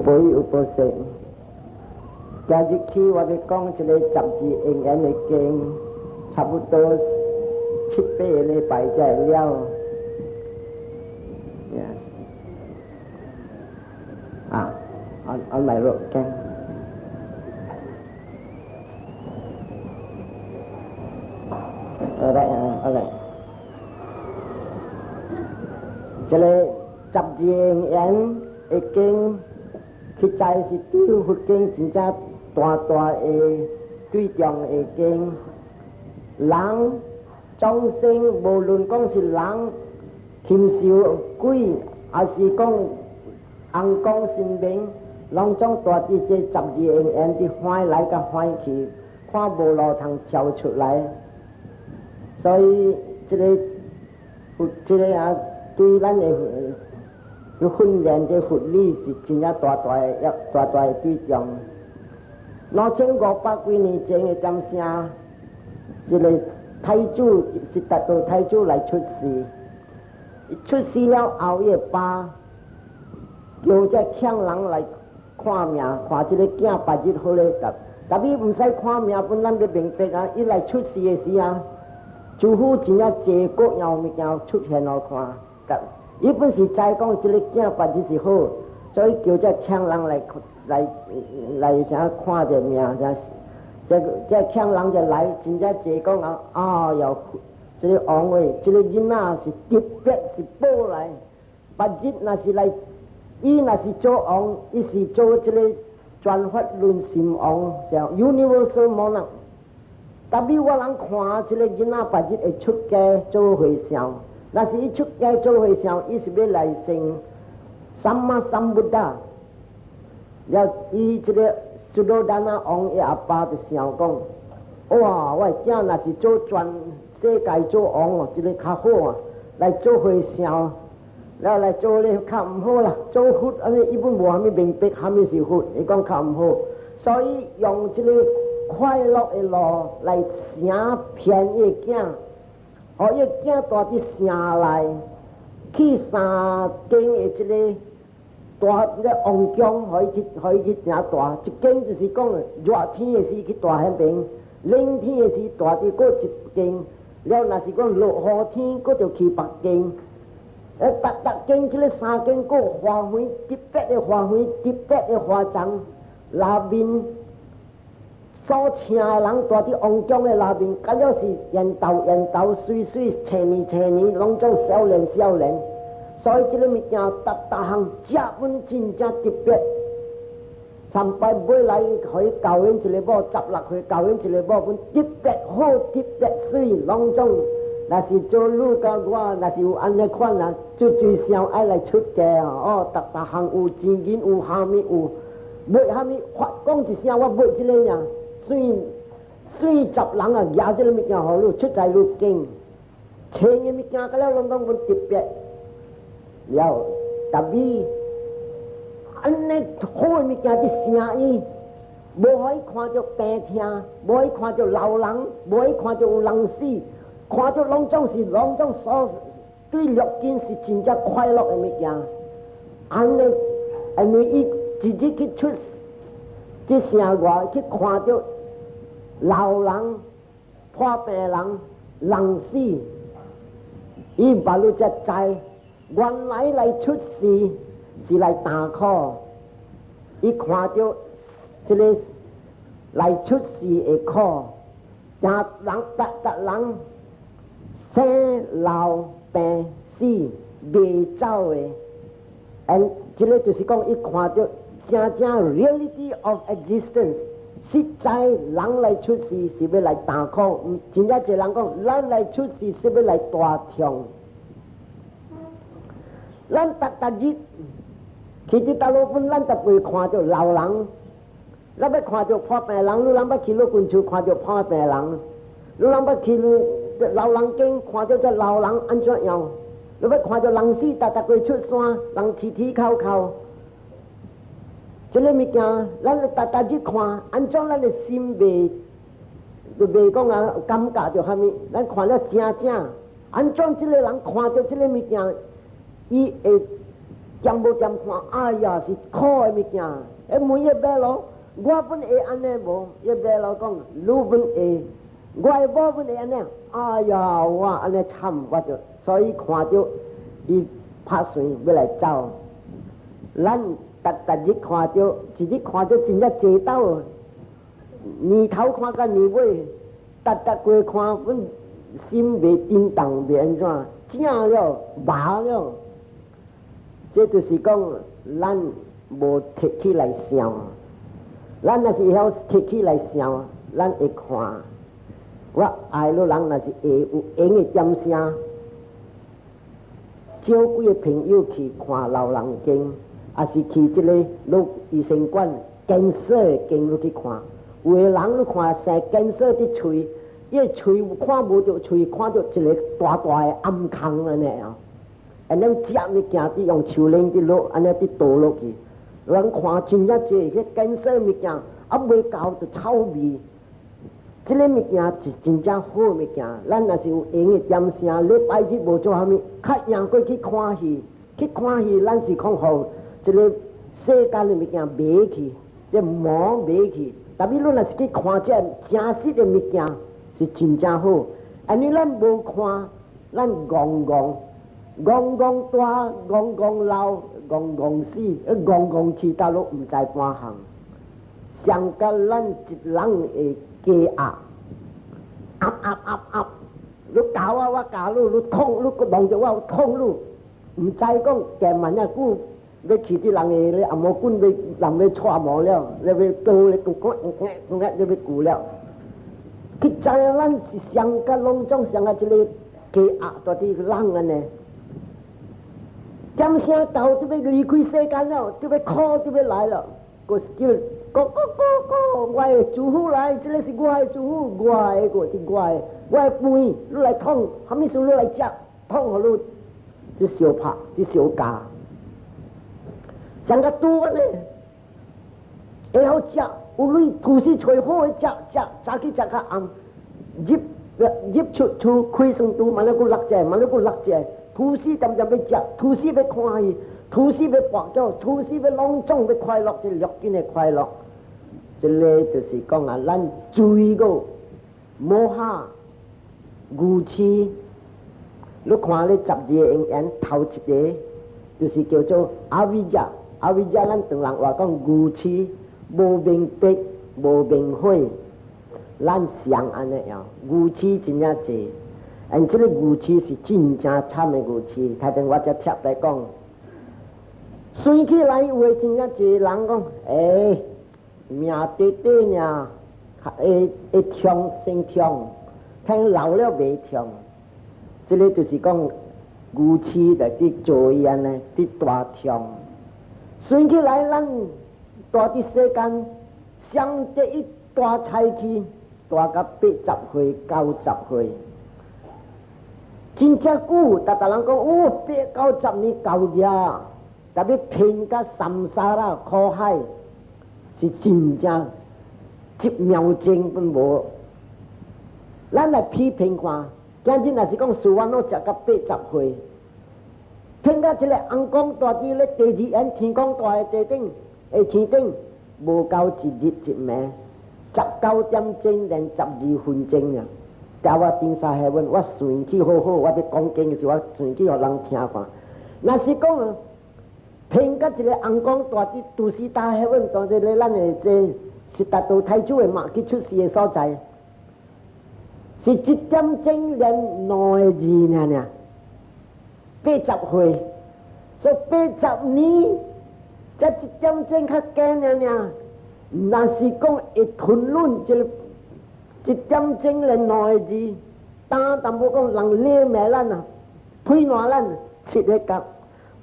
報有報說，今日起我欲講一个十二因緣的經，差不多七八个禮拜才會了。Yes. 啊，按來落經。好來，好來。這个十二因緣的經，實在是對佛經真正大大的對象的經。人眾生無論講是人、禽獸、鬼，抑是講尪公神明，攏總蹛佇這十二因緣佇翻來佮翻去，看無路通跳出來。所以這个佛，這个啊，對咱的去訓練這佛理是真正大大的、大大的對象。2500幾年前的點聲，這个太子悉達多太子來出世，出世了後，伊的爸叫這強人來看命，看這个囝別日好咧。特別毋使看命，本咱欲明白啊！伊來出世的時啊，師父真正濟各樣物件出現予看。伊本是知講這个囝別日是好，所以叫這強人來來來啥看者命，啥這這強人就來真正濟講啊！啊喲，這个王位，這个囡仔是特別是寶來，別日若是來，伊若是做王，伊是做這个轉法輪心王，叫 Universal Monarch。特別我人看這个囡仔別日會出家做和尚，若是伊出家做和尚，伊是欲來成 Sammasambuddha。了，伊這个 Suddhodana 王伊阿爸就想講：哇，我的囝若是做全世界做王哦，這个較好啊！來做和尚，了來做咧較毋好啦。做佛按呢，伊本無啥物明白啥物是佛，伊講較毋好，所以用這个快樂的路來成騙伊的囝，予伊的囝蹛佇城內去三間的這个大這王宮，予伊去，予伊去誠蹛。一間就是講熱天的時去蹛彼邊，冷天的時蹛佇閣一間。了，若是講落雨天，閣著去別間。欸，逐逐間這个三間閣花園，特別的花園，特別的花叢，內面所請的人蹛佇王宮的內面，敢了是緣投緣投，媠媠，青年青年，攏總少年少年。所以這个物件，逐逐項食本真正特別。三擺尾來，予伊交緣一个某，16歲交緣一个某，本特別好，特別媠，攏總。若是做女佮我，若是有按呢款啊，就最想愛來出家哦，逐逐項有錢銀有蝦米有，買蝦米發講一聲，我買這个爾，算算十人啊，舉這个物件予你，出在愈緊，穿的物件佮了攏總本特別，了特別。按呢好的物件佇城伊，無予伊看著病痛，無予伊看著老人，無予伊看著有人死，看著攏總是攏總所對六根是真正快樂的物件。按呢，因為伊一日去出這城外去看著老人、破病人、人死，伊目露才知，原來來出世是來擔苦，伊看著這个來出世的苦，人人逐逐人生老病死袂走的，and 這个就是講，伊看著真正 reality of existence，實在人來出世是欲來擔苦，真正濟人講，咱來出世是欲來大痛。咱逐逐日去佇大陸本，咱就會看著老人，咱欲看著破病人，你人欲去老君厝看著破病人，你人欲去老人間看著這老人按怎樣，你欲看著人死，逐逐個出山，人啼啼哭哭，這个物件，咱逐逐日看，按怎咱的心袂就袂講啊，感覺著啥物？咱看了正正，按怎這个人看著這个物件，伊會點無點看，哎呀，是苦的物件。欸，問伊爸囉，我 pun 會按呢無？伊爸囉講，你 pun 會，我的某 pun 會按呢。哎呀，我按呢慘，我就所以看著伊拍算欲來走。咱逐逐日看著，一日看著真正濟斗，年頭看到年尾，逐逐過看，阮心袂震動，袂按怎，正了，麻了。這就是講，咱無提起來想。咱若是會曉提起來想，咱會看。我愛汝人若是會有閒的點聲，招幾個朋友去看老人間，抑是去這个老醫生館檢索間入去看。有的人你看生 cancer 佇喙，伊个喙看無著喙，看著一个大大的暗空按呢哦。按呢食物件佇用手輪佇落，按呢佇倒落去。人看真正濟，彼 cancer 物件，啊未到就臭味。這个物件是真正好物件，咱若是有閒的點聲，禮拜日無做啥物，較贏過去看戲。去看戲，咱是講予這个世間的物件迷去，這魔迷去。但是你若是去看這真實的物件，是真正好。按呢咱無看，咱戇戇戇戇大，戇戇老，戇戇死，戇戇去佗落毋知半項。上甲咱一人的雞鴨，鴨鴨鴨鴨，你咬我，我咬你，你痛，你閣弄著我，痛你，毋知講見萬仔久，欲去佇人的咧紅毛棍，欲人欲掣毛了，咧欲刀咧，講講講講，咧欲舊了。去知影咱是上甲攏總上甲這個雞鴨蹛佇人按呢。點聲到就欲離開世間了，就欲苦就欲來了，閣是叫哥哥哥哥，我的師父來，這个是我的師父，我的個是我的，我的飯你來捅，啥物事你來食，捅予你，這相拍，這相咬，上較拄咧，會曉食，有鐳廚師揣好的食食，早起食較暗，入入出厝開床櫥，嘛咧閣落一個，嘛咧閣落一個，廚師恬恬欲食，廚師欲看戲，廚師欲跋筊，廚師欲攏總欲快樂，這六根的快樂。這个就是講啊，咱追個摩哈愚癡，你看咧十二個因緣頭一個，就是叫做 avijja，avijja 咱唐人話講愚癡，無明白，無明悔，咱想按呢樣，愚癡真正濟，and 這个愚癡是真正慘的愚癡。頭前我才貼來講，算起來有的真正濟人講，欸，命短短爾，會會痛先痛，聽老了袂痛。這个就是講愚癡來佇做伊按呢，佇大痛。算起來，咱蹛佇世間，上第一大菜去，蹛甲80歲、90歲，真正久，逐逐人講，哦，八九十年夠額，特別貧甲 samsara 苦海，是真正一秒鐘都無。咱來批評看，今日若是講蘇萬諾食甲80歲，聽甲這个尪公蹛佇咧第二眼天公大的地頂，的天頂，無夠一日一暝，19點鐘連12分鐘啊！調我頂三下問，我算起好好，我欲講經的時，我算起予人聽看。若是講啊，騙甲一个尪公蹛佇 Tusita heaven，蹛佇咧咱的這悉達多太子的媽去出世的所在，是一點鐘連兩個字爾爾，80歲，所以80年，才一點鐘較簡爾爾。若是講會吞忍這个一點鐘連兩個字，單淡薄講人禮罵咱啊，批爛咱，七个角，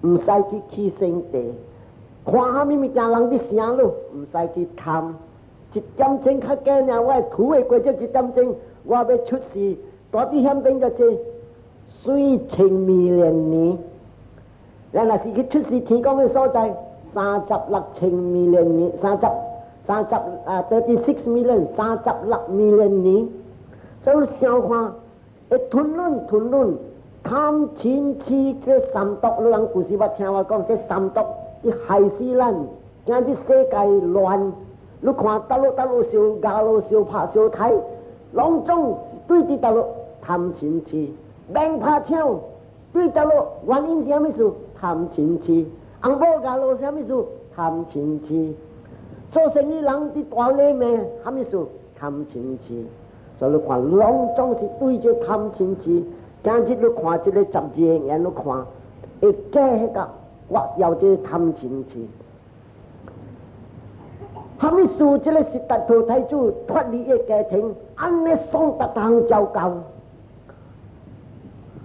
毋使去起生地，看啥物物件人佇聲囉，毋使去貪。一點鐘較簡爾，我吐的過這一點鐘，我欲出世，蹛佇遐邊就這水千萬年。咱若是去出世天公的所在，36千萬年，三十三十啊，36 million，36 million 年。所以想看，會吞忍吞忍，貪嗔痴這三毒，你人舊時捌聽我講，這三毒伊害死咱，今日世界亂，你看佗落佗落相咬落相拍相刣，攏總對佇佗落貪嗔痴，免拍槍對佗落原因是啥物事？貪嗔痴，翁某咬落啥物事？貪嗔痴，做生意人佇大禮面，啥物事？貪嗔痴，所以你看攏總是對這貪嗔痴。今日你看這个十二因緣，你看會假彼個我要這貪嗔痴。啥物事？這个悉達多太子脫離伊家庭，按呢爽逐項照教，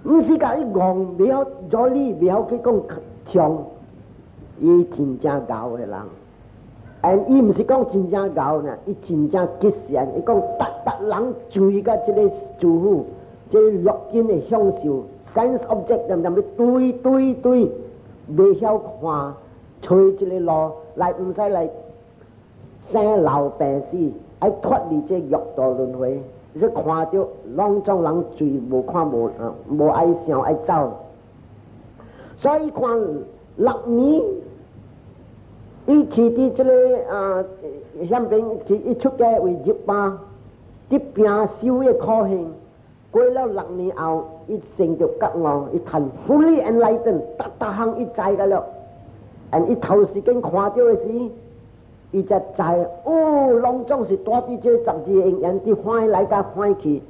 毋是共伊戇，袂曉做理，袂曉去講唱，伊真正𠢕的人。And 伊毋是講真正𠢕呢，伊真正吉善。伊講逐逐人注意佮這个師父，這個六根的享受，sense object 點點欲對對對，袂曉看，揣這个路來，毋使來生老病死，愛脫離這六道輪迴。你看著攏總人罪無看無啊，無愛想愛走，所以看六年，伊去佇這個啊，遐邊去伊出家為入巴，佇拚修的苦行。過了六年後，伊成就覺悟，伊趁 fully enlightened，逐逐項伊知個了。And 伊頭時間看著的時，伊才知哦，攏總是蹛佇這十二因緣，佇歡來佮歡去，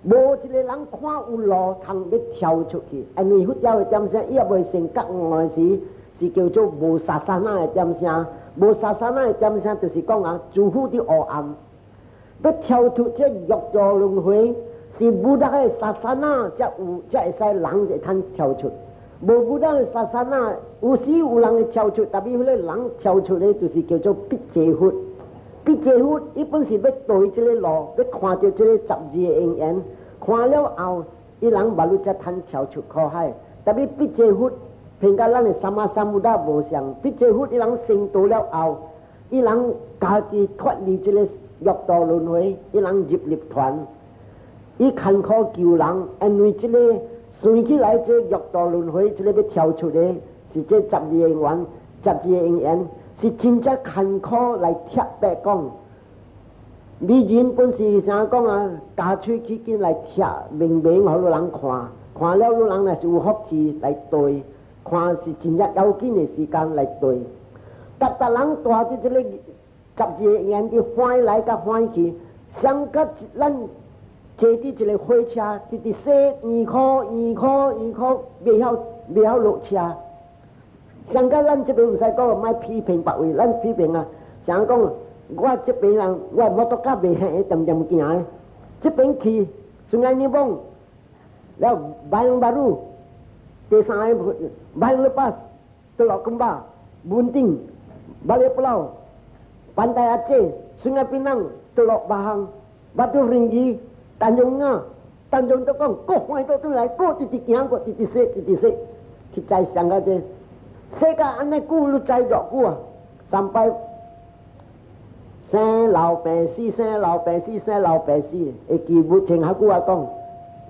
無一個人看有路通欲跳出去。因為佛教的點聲，伊猶未成覺悟的時，是叫做無 sasana 的點聲。無 sasana 的點聲，就是講啊，諸佛佇黑暗，欲跳出這六道輪迴，是 Buddha 的 sasana，才有才會使人會通跳出。無 Buddha 的 sasana，有時有人會跳出，特別彼个人跳出的，就是叫做辟支佛。辟支佛伊本是欲對這个路，欲看著這个十二因緣，看了後，伊人無愈才通跳出苦海。特別辟支佛，偏佮咱的 Sammasambuddha 無相，辟支佛伊人成道了後，伊人家己脫離這个六道輪迴，伊人入涅槃。伊艱苦救人，因為這个算起來，這六道輪迴，這个欲跳出的，是這十二因緣，十二因緣是真正艱苦來特別講。美人本是啥講啊？咬喙齒緊來貼明明，予人看，看了汝人若是有福氣來對，看是真正要緊的時間來對。逐逐人蹛佇這个十二因緣，歡來佮歡去，相佮咱坐佇一个火車，直直駛圓箍圓箍圓箍，袂曉落車。上個咱這邊毋使講，莫批評別位，咱批評啊，想講我這邊人，我摩托車袂曉恬恬行的，這邊去 Sungai Nibong，了 Bayan Baru，第三个 Bayan Lepas，Teluk Kembar，Bunting，Balik Pulau，Pantai Aceh，Sungai Pinang，Teluk Bahang，Batu Ferringhi，Tanjung Ngah，Tanjung Tokong，閣翻倒轉來，閣直直行，閣直直駛，直直駛，去知上個這世界按呢久，你知偌久啊？三擺生老病死，生老病死，生老病死，會記無前較久仔講，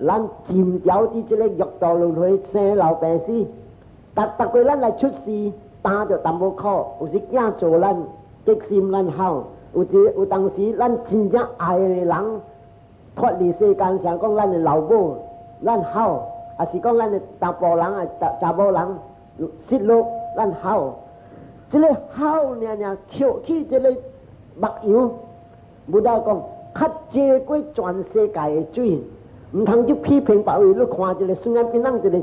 咱浸牢佇這个六道輪迴，生老病死，逐逐過咱來出世，擔著淡薄苦，有時囝做咱激心咱吼，有時有當時咱真正愛的人脫離世間，像講咱的老母，咱吼，抑是講咱的查埔人啊，查某人失落，咱吼，這个吼爾爾抾起這个目油，Buddha 講較濟過全世界的水，毋通去批評別位。你看一个 Sungai Pinang 一个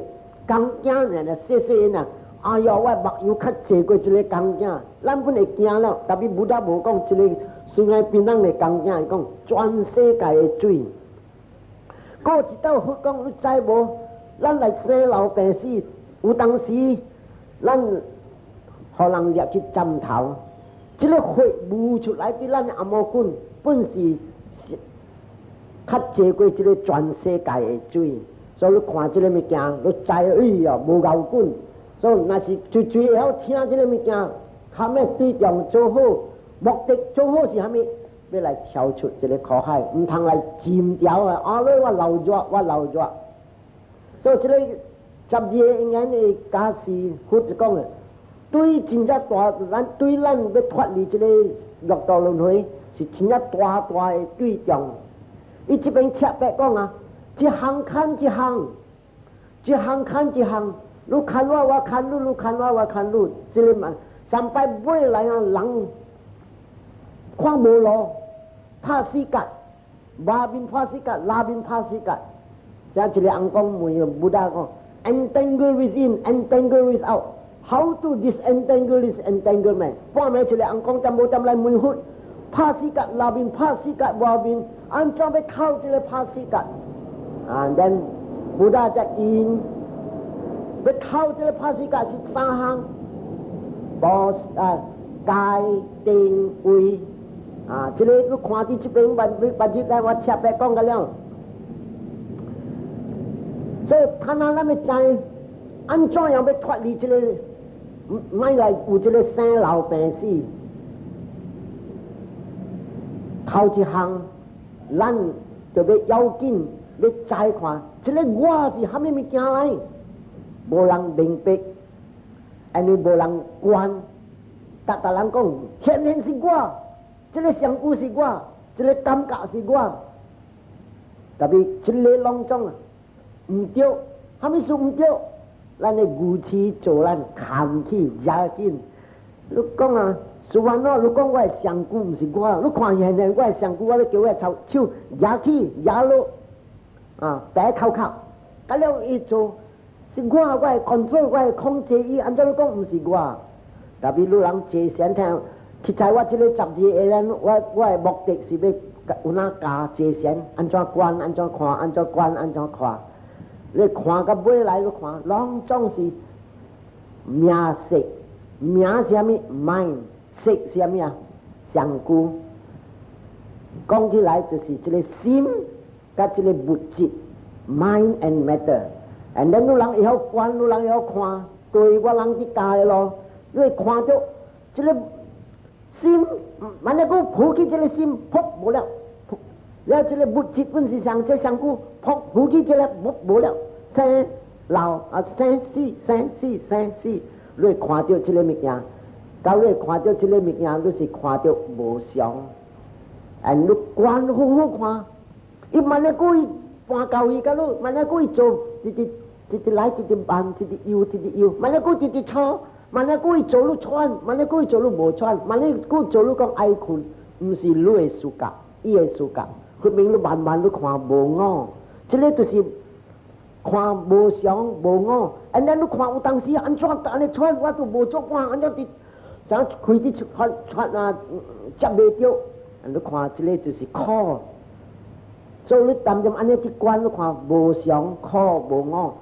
工囝爾爾細細爾，哎喲，我目油較濟過這个工囝，咱本會驚了。特別 Buddha 無講這个 Sungai Pinang 的工囝，伊講全世界的水。閣一道佛講，你知無？咱來生老病死，有當時咱予人掠去斬頭。這个血冒出來佇咱的頷頸，本是較濟過這个全世界的水，所以你看這个物件，你知哎呀無𠢕滾。所以若是隨隨會曉聽這个物件，較欲對重做好，目的做好是啥物？欲來跳出這个苦海，毋通來浸牢啊！啊，你我流熱，我流熱。所以這個十二個因緣的假使佛就講的，對真正大，咱對咱欲脫離這個六道輪迴，是真正大大的對象。伊這邊特別講啊，一項牽一項，一項牽一項，你牽我，我牽你，你牽我，我牽你，這個嘛，三擺尾來啊，人看無路，拍死角，外面拍死角，內面拍死角。這一個翁講問 Buddha 講，entangle within, entangle without. How to disentangle this entanglement？半暝一個翁講，踮無踮來問佛，拍死角，內面拍死角，外面按怎欲透這個拍死角？啊，then Buddha 才應欲透這個拍死角是三項，無啊戒定慧啊，這個你看佇這邊，捌捌日來我特別講個了。所以，他那咱欲知按怎樣欲脫離這個，莫來有這個生老病死。頭一項，咱就欲要緊，欲知看，這個我是啥物物件來？無人明白，因為無人管。逐逐人講，天然是我，這個身軀是我，這個感覺是我。特別這個攏總啊，毋對，啥物事毋對？咱的愚癡做咱牽去惹緊。你講啊，事完了，你講我的身軀毋是我，你看現現我的身軀，我咧叫我的手手舉起舉落，啊，白頭殼，甲了伊做是我，我會 control，我會控制伊，按怎你講毋是我？特別你人坐禪聽，其實我這個十二個人，我的目的是欲有哪教坐禪，按怎觀，按怎看，按怎觀，按怎看。你看到尾來，你看，攏總是名色，名是啥物？mind，色是啥物啊？身軀。講起來就是這個心，佮這個物質，mind and matter。and then 你人會曉觀，你人會曉看，對我人去教的咯。你會看著這個心，萬一閣浮起這個心，噗無了。了這個物質本是上這身軀，噗浮起這個無無了，生老啊，生死生死生死，你會看著這個物件，到你會看著這個物件，你是看著無常。and 你觀好好看，伊萬一閣伊搬交伊佮你，萬一閣伊做，直直直直來，直直慢，直直搖，直直搖，萬一閣直直錯，萬一閣伊做你喘，萬一閣伊做你無喘，萬一閣做你講愛睏，毋是你的世界，伊的世界。說明你慢慢你看無我，這個就是看無常無我。and then 你看有當時按怎按呢喘，我都無做看，按怎佇怎開佇喘喘啊接袂著。你看這個就是苦。所以你漸漸按呢去觀，你看無常苦無我，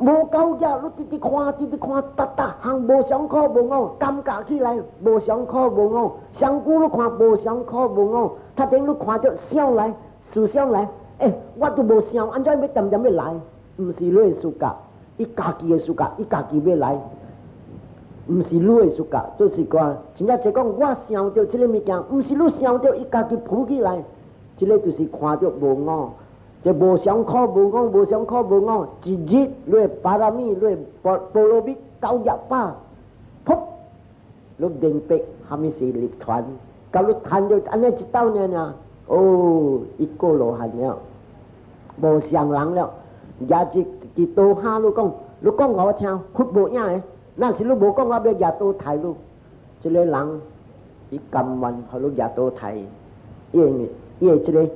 無夠額，你直直看，直直看，逐逐項無常苦無我，感覺起來無常苦無我，上久你看無常苦無我，頭頂你看著想來思想來，欸，我都無想，按怎欲漸漸欲來？毋是你的世界，伊家己的世界，伊家己欲來，毋是你的世界，就是講，真正就講我想著這個物件，毋是你想著，伊家己浮起來，這個就是看著無我。這無常苦無我，無常苦無我，一日你的巴羅蜜，你的波波羅蜜九廿八，噗，你明白啥物是涅槃，到你談著按呢一道爾爾，哦，一個羅漢了，無相人了，也是佇刀下你講，你講予我聽，佛無影的，若是你無講，我欲舉刀刣你。這個人伊甘願予你舉刀刣，因為伊的這個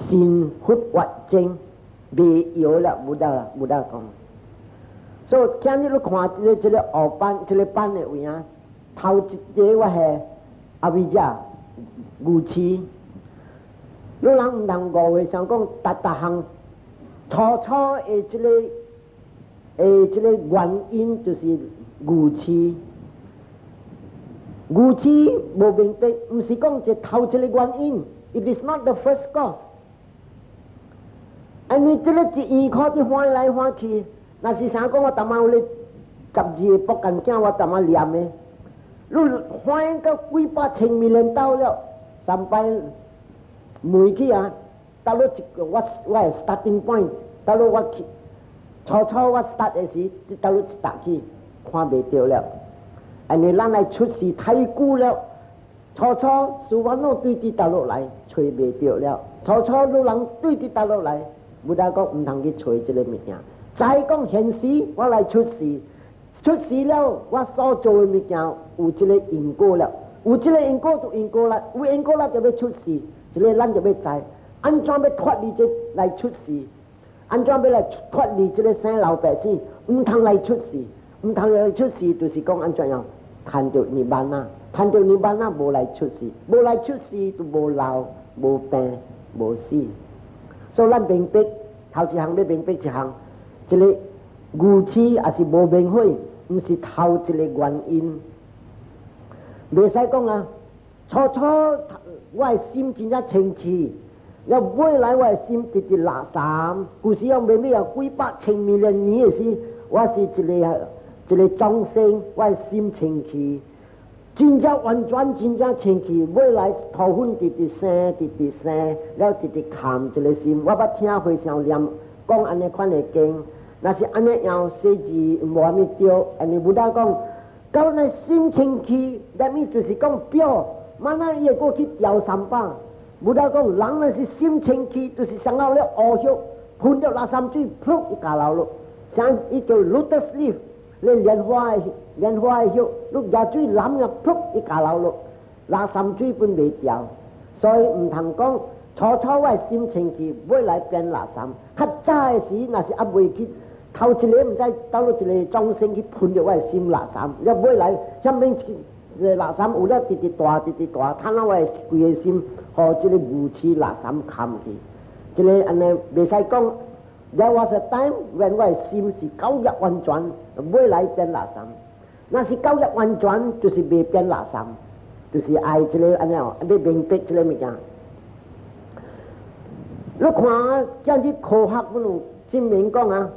心佛法證袂搖了，無得無得講。所以今日你看這個後班，這個班的位啊，頭一個我係阿維遮愚癡，你人毋通誤會，想講逐逐項初初的這個原因就是愚癡，愚癡無明白，毋是講這頭一個原因，it is not the first cause。因為這個一圓箍佇翻來翻去，若是啥講我逐擺有咧十二個卜干鏡，我逐擺念的，你翻到幾百千 million 兜了，三擺問起啊，到了一個我的 starting point，到了我去，初初我 start 的時，佇佗一搭去看袂著了。因為咱來出世太久了，初初師煩惱對佇佗來揣袂著了。初初汝人對佇佗來，Buddha 講毋通去揣這個物件。再講現時我來出世，出世了，我所做的物件有這個因果了，有這個因果就因果啦，有因果啦就欲出世，這個咱就欲知，按怎欲脫離這來出世，按怎欲來脫離這個生老病死，毋通來出世，毋通來出世，就是講按怎樣，趁著涅槃啊，趁著涅槃啊，無來出世，無來出世就無老、無病、無死。所以咱明白頭一項欲明白一項，這個愚癡抑是無明火，毋是頭一個原因。袂使講啊，初初我的心真正清氣，了尾來我的心直直垃圾，舊時用未尾啊幾百千萬年的時，我是一個一個眾生，我的心清氣，真正完全真正清氣，尾來塗粉直直生，直直生，了直直崁這个心。我捌聽和尚念講按呢款的經，若是按呢樣寫字無啥物對，因為 Buddha 講，到那心清氣，that means 就是講表，慢慢伊會閣去調三百。Buddha 講，人若是心清氣，就是像咧烏葉噴著垃圾水，噗伊咬流咯。像伊叫 lotus leaf，咧蓮花的葉，你舉水淋啊，噗伊咬流咯。垃圾水本袂掉，所以毋通講初初我的心清氣，尾來變垃圾。較早的時，若是猶未去頭一个毋知佗一个眾生去噴著我的心垃圾，了尾來下面個垃圾有了直直大直直大，趁到我的規个心，予這個愚癡垃圾崁去。這个按呢袂使講，There was a time when 我的心是九日完全，尾來變垃圾。若是九日完全，就是袂變垃圾，就是愛這个按呢哦，欲明白這个物件。你看，這樣子科學本有證明講啊，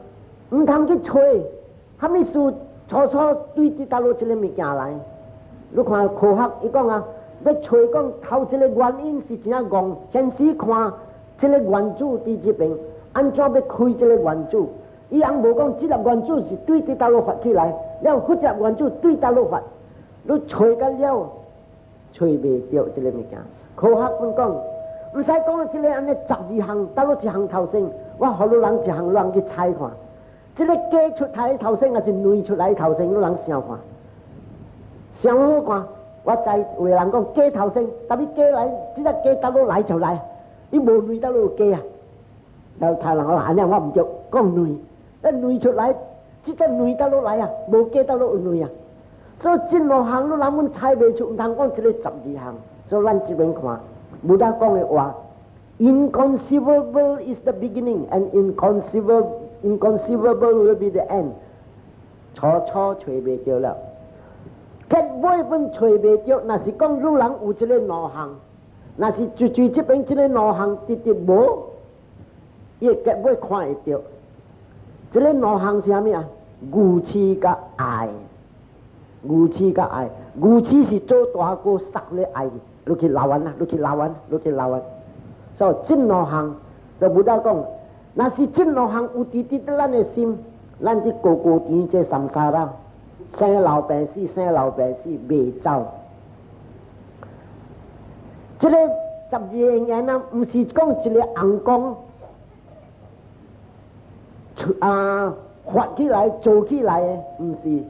毋通去揣，啥物事初初對佇佗這个物件來。你看科學伊講啊，欲揣講頭一個原因是怎樣講？先時看這个原子佇這邊，按怎欲開這個原子？伊翁無講這粒原子是對佇佗發起來，了彼粒原子對佗發，你揣甲了，揣袂著這个物件。科學本講，毋使講這个按呢十二項，佗一項頭先，我予汝人一項，汝人去猜看，這个雞出來頭先，抑是卵出來頭先，汝人想看？想好看，我知有的人講雞頭先，特別雞來，這隻雞佗來就來，伊無卵佗有雞啊？然後他人講按呢我毋對，講卵，那卵出來，這隻卵佗來啊，無雞佗有卵啊？所以這兩項汝人阮猜袂出，毋通講這个十二項。所以咱這邊看，Buddha 講的話，inconceivable is the beginning and inconceivable will be the end。初初揣袂著了。結尾本揣袂著，若是講汝人有這个兩項，若是就就這邊這个兩項直直無，伊會結尾看會著。這个兩項是啥物啊？愚癡佮愛，愚癡佮愛，愚癡是做大過殺咧愛，你去鬧完啦，你去鬧完，你去鬧完。所以這兩項就 Buddha 講，若是這兩項有佇佇咱的心，咱佇高高甜這 samsara。生老病死，生老病死，袂走。這个十二因緣啊，毋是講一個尪公啊發起來做起來的，毋是。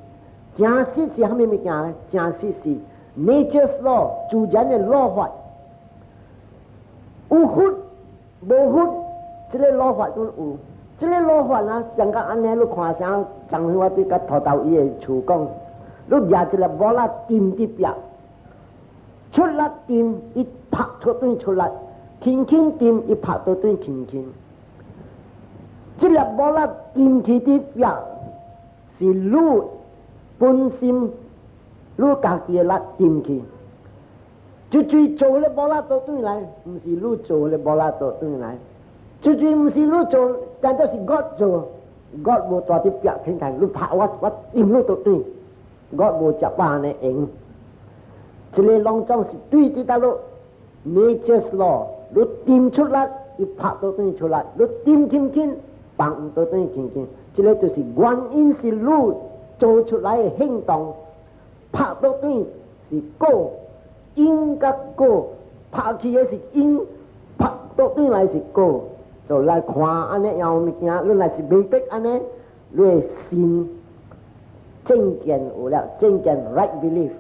真實是啥物物件呢？真實是 nature's law，自然的律法。有佛無佛，這个律法都有。這个律法啊，像甲按呢，你看啥？昨昏我佇共塗豆伊的厝講，你舉一粒無仔釘佇壁，出力釘，伊拍出轉出力，輕輕釘，伊拍倒轉輕輕。這粒無仔釘去佇壁，是汝本心，汝家己的力釘去。就最做咧無仔倒轉來，毋是汝做咧無仔倒轉來。就算毋是汝做，但就是 God 做，God 無蹛佇壁天台，你拍我，我釘你倒轉，God 無食飽按呢閒。這个攏總是對佇佗落 nature's law，你釘出力，伊拍倒轉出力，你釘輕輕，放倒轉輕輕。這个就是原因是你做出來的行動，拍倒轉是果，因佮果，拍去的是因，拍倒轉來是果，就來看按呢樣物件，你若是明白按呢，你的心正見有了，正見 right belief。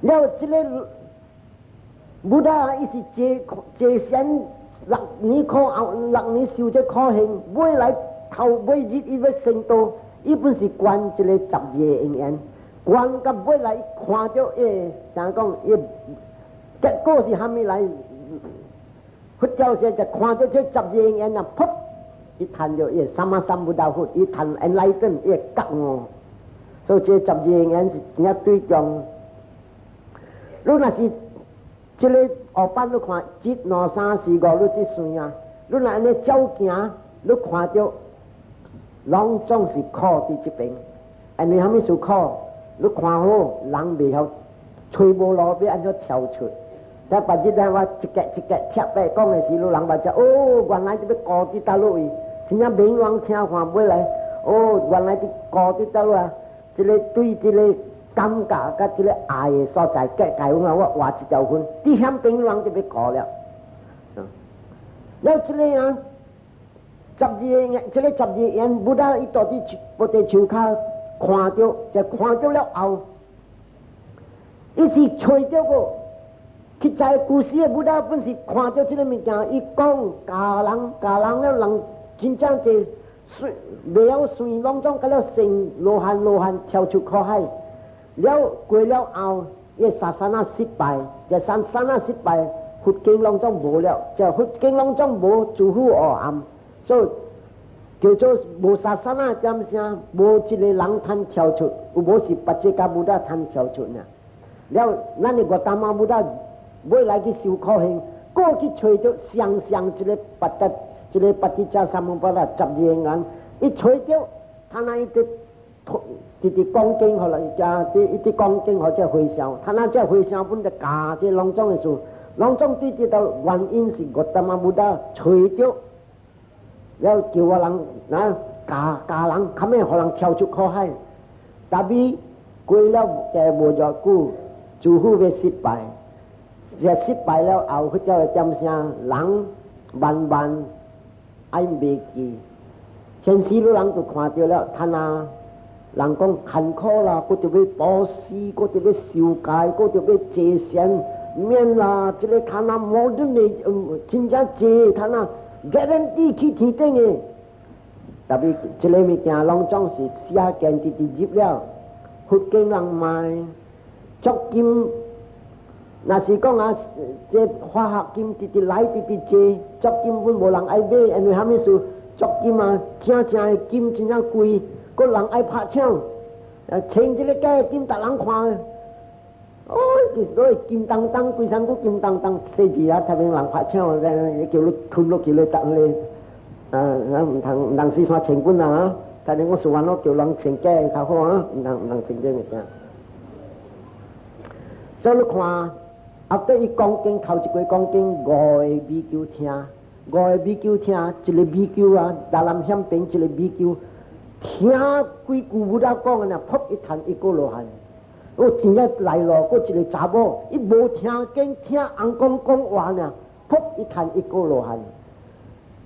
了，這个 Buddha 伊是坐坐禪六年苦後，六年受這苦行，尾來頭尾日伊欲成道，伊本是觀這个十二個因緣，觀到尾來看著伊，啥講伊結果是蝦米來？佛教說就看著這十二因緣啊，噗！伊談著伊 sammasambuddha 佛，伊談 enlighten 伊覺悟，所以這十二因緣是真正對中。你若是這个後班你看一兩三四五，你去算啊！你若按呢照行，你看著攏總是苦佇這邊。因為蝦米事苦？你看好人袂曉揣無路欲按怎跳出。但別日啊，我一格一格貼白講的時，你人捌只哦，原來這欲顧佇佗落位，真正明人聽看尾來，哦，原來佇顧佇佗落啊！這个對這个感覺佮這个愛的所在結界，我我畫一條痕，佇遐邊人就欲顧了。了這个啊，十二個，這个十二因，Buddha 伊蹛佇菩提樹跤看著，就看著了後，伊是揣著個。去在古時的 Buddha 本是看著這个物件，伊講教人教人了人真正濟算袂曉算，攏總佮了成羅漢羅漢跳出苦海。了過了後，伊 sasana 失敗，這 sasana 失敗，佛經攏總無了，這佛經攏總無諸佛黑暗，所以叫做無 sasana 點聲，無一個人通跳出，有無是 pacceka Buddha 通跳出呢？了，咱的 Gotama Buddha 尾來去受苦行，過去揣著雙雙這个八得，這个 paticcasamuppada 十二因緣，伊揣著，他那一直直直講經，予人家，一直講經予這和尚，他那這和尚本就教這攏總的事，攏總對這道原因是 Gotama Buddha 揣著，了叫我人啊教教人，較免予人跳出苦海，但是過了加無偌久，諸佛欲失敗。這失敗了後，佛教會點聲人慢慢愛袂記，現時你人就看著了，他那人講艱苦啦，閣著欲布施，閣著欲受戒，閣著欲坐禪，免啦，這个他那摩頓的，真正濟，他那 guarantee 去天頂的，特別這个物件攏總是邪見直直入了，佛經人賣足金。若是講啊，這化學金直直來直直濟，足金本無人愛買，因為蝦米事？足金啊，正正的金真正貴，閣人愛拍搶，啊，穿這个假金，逐人看，哦，其實攏是金當當，規身軀金當當，細字啊，特別人拍搶，叫你吞落去咧，逐咧，啊，咱毋通毋通隨山穿本啊，但是我說完咯，叫人穿假的較好啊，毋通毋通穿這物件。所以你看，後底伊講經頭一過講經，五个比丘聽，五个比丘聽，一个比丘啊，大南險邊一个比丘，聽幾句 Buddha 講的呢，噗伊談一個羅漢。我真正來咯，閣一个查某，伊無聽經，聽翁公講話呢，噗伊談一個羅漢。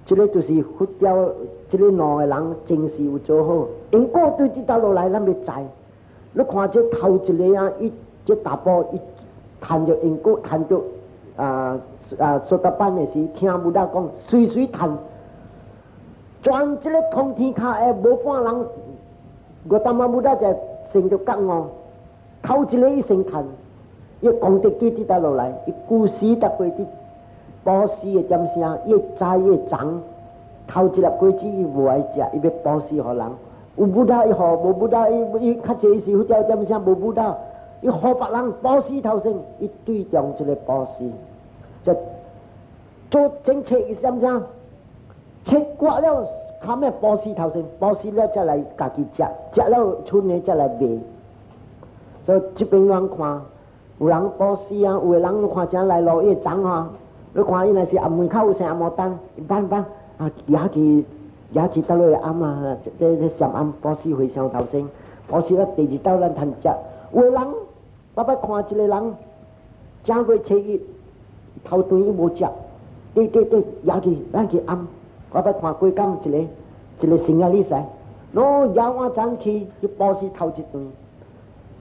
這个就是佛教，這个兩个人真是有做好。因果對這道落來，咱欲知。你看這頭一个啊，伊這查埔伊談著因果，談著啊啊，sotapanna 的時，聽 Buddha 講，隨隨談，全這个通天跤的無半人，Gotama Buddha 就成著覺悟。頭一个伊先談，伊功德對這道落來，伊古時逐過佇布施的點聲，伊知伊長，頭一粒果子伊無愛食，伊欲布施予人。有 Buddha 伊予，無 Buddha 伊伊較濟是佛教點聲無 Buddha，伊予別人布施頭先，伊對中這个布施，就做政策伊點聲，切割了，較尾布施頭先，布施了才來家己食，食了賰的才來賣。所以這邊人看，有人布施啊，有的人看正來路，伊會長吼，你看伊若是暗門口有生紅毛丹，伊慢慢啊，舉起也去倒落去庵啊，這這禪庵布施回向頭先，布施了第二道咱趁食。有的人，我捌看一個人，正月初一頭頓伊無食，對對對，也去咱去庵，我捌看過工一個一個新仔你使，喏夜晚早起去布施頭一頓，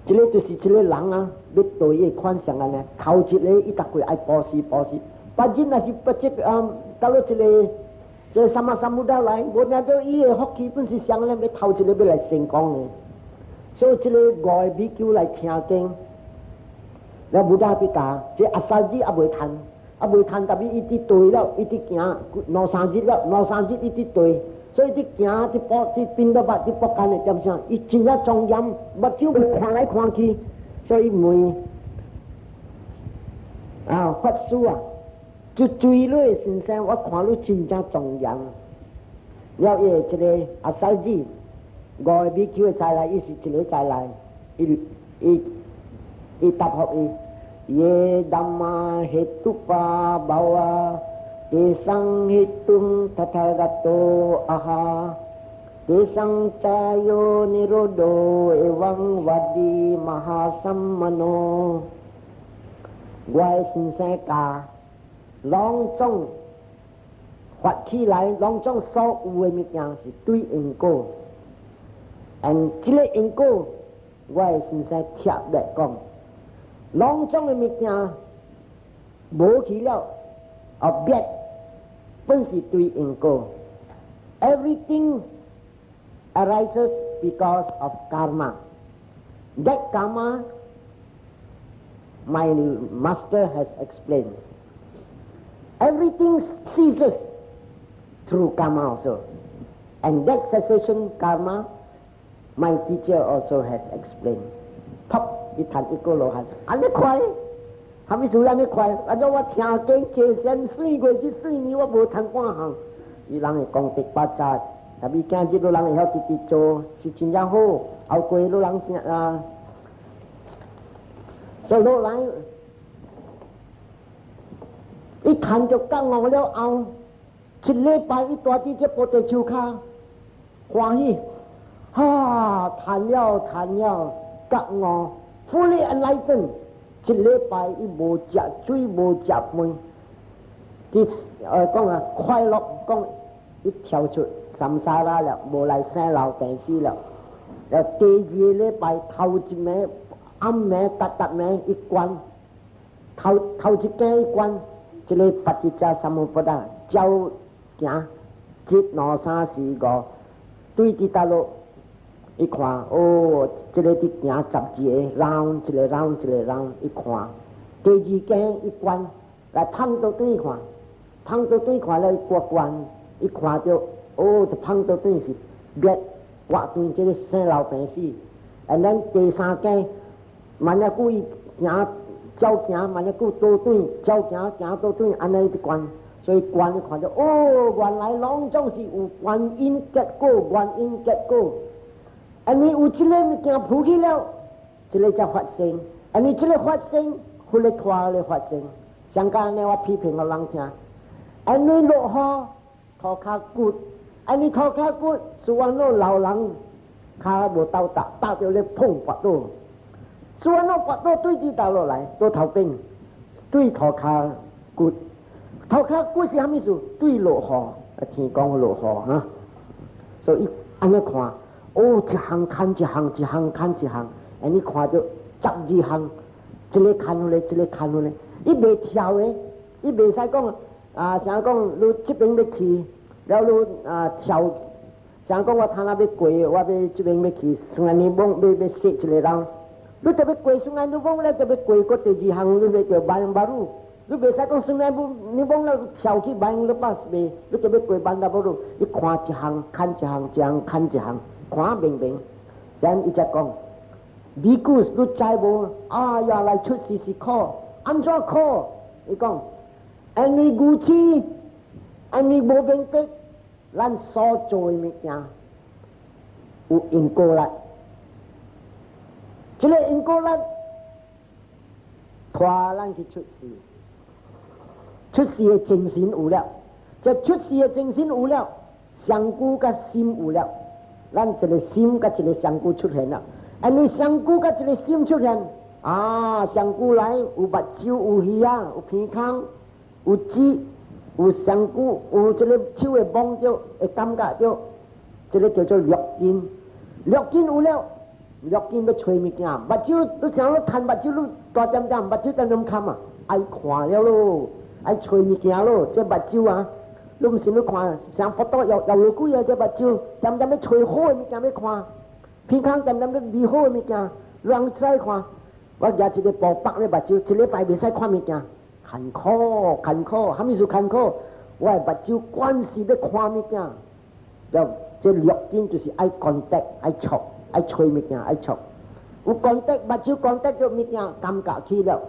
這個就是這個人啊，欲對伊款上按呢，頭一個伊逐過愛布施布施，別日若是不這啊，到了這個。這 Sammasambuddha 來，無聽到伊的福氣本是啥呢？欲頭一個欲來成功的，所以這個五个比丘來聽經，了 Buddha 佇教，這阿薩子猶未趁，猶未趁，但是伊佇對了，伊佇行兩三日了，兩三日伊佇對，所以佇行佇步佇邊度捌佇步間的點啥，伊真正莊嚴，目睭看來看去，所以問啊法師啊。就追你的先生，我看你真正莊嚴。了伊這個阿薩子，五個比丘的再來，伊是一個再來，伊伊伊答覆伊，ye dhamma hetuppabhava tesaṃ hetuṃ tathāgato āha tesaṃ cayo nirodho evaṃ vādī mahāsamano。我的先生教。攏總發起來，攏總所有的物件是對因果。and 這個因果，我的先生特別講，攏總的物件無去了，後滅本是對因果。Everything arises because of karma. That karma, my master has explained. Everything ceases through karma also. And that cessation karma, my teacher also has explained. 噗，伊談一個羅漢，按呢快，啥物事按呢快？按怎我聽經坐禪歲月這歲年，我無談半項。伊人會功德發達，特別今日老人會曉直直做，是真正好。後過老人聽啊，所以落來，伊談著覺悟了後，一禮拜伊蹛佇這菩提樹跤，歡喜，哈，談了談了，覺悟，fully enlightened，一禮拜伊無食水，無食飯，佇講啊快樂講，伊跳出 samsara 了，無來生老病死了。了第二個禮拜頭一暝暗暝逐逐暝伊觀，頭頭一更伊觀，這個 paticcasamuppada 照行，一兩三四五，對佇倒落，伊看哦，這個佇行十二個 round，一個 round 一個 round，伊看，第二更伊觀，來放倒轉看，放倒轉看了伊過關，伊看著哦，這放倒轉是滅。割斷這個生老病死，and then 第三更，萬一久伊行照行，萬一久倒轉，照行行倒轉，按呢一直觀，所以觀你看著哦，原來攏總是有原因結果，原因結果，因為有這個物件浮起了，這個才發生，因為這個發生，彼個拖咧發生，上間呢我批評予人聽，因為落雨塗跤骨。按呢塗跤骨，是阮老老人跤無鬥搭，搭著咧碰跋倒。是阮老跋倒對佇倒落來，倒頭邊對塗跤骨，塗跤骨是啥物事？對落雨，啊天公落雨哈。所以按呢看，哦，一項牽一項，一項牽一項，按呢看著十二項，一個牽彼個，一個牽彼個，伊袂跳的，伊袂使講啊，啥講你這邊欲去。了你啊跳，像講我頭仔欲過，我欲這邊欲去，Sungai Nibong 欲欲踅一個人，你著欲過 Sungai Nibong 咧，著欲過過第二項，你欲叫 Bayan Baru，你袂使講 Sungai Nibong 了跳去 Bayan Lepas 袂，你著欲過 Bandar Baru，你看一項，牽一項，一項牽一項，看明明，咱伊才講，比丘你知無？哎呀，來出世是苦，按怎苦？伊講，因為愚痴，因為無明白。咱所做的物件有因果力，這個因果力拖咱去出世，出世的精神有了，這出世的精神有了，身軀佮心有了，咱一个心佮一個身軀出現啦。因為身軀佮一個心出現，啊，身軀來有目睭，有耳仔，有鼻孔，有舌，有身軀，有這个手會摸著，會感覺著，這个叫做六根。六根有了，六根欲揣物件，目睭你想你趁目睭你大點點，目睭點點看啊，愛看了咯，愛揣物件咯，這目睭啊，你毋是你看，像佛陀有有落幾啊？這目睭點點欲揣好的物件欲看，鼻孔點點欲味好的物件，人使看。我舉一个布縛咧目睭，一禮拜袂使看物件，艱苦艱苦，啥物事艱苦？我的目睭慣勢欲看物件，就這六根就是愛 contact，愛觸，愛揣物件，愛觸。有 contact 目睭 contact 著物件，感覺起了。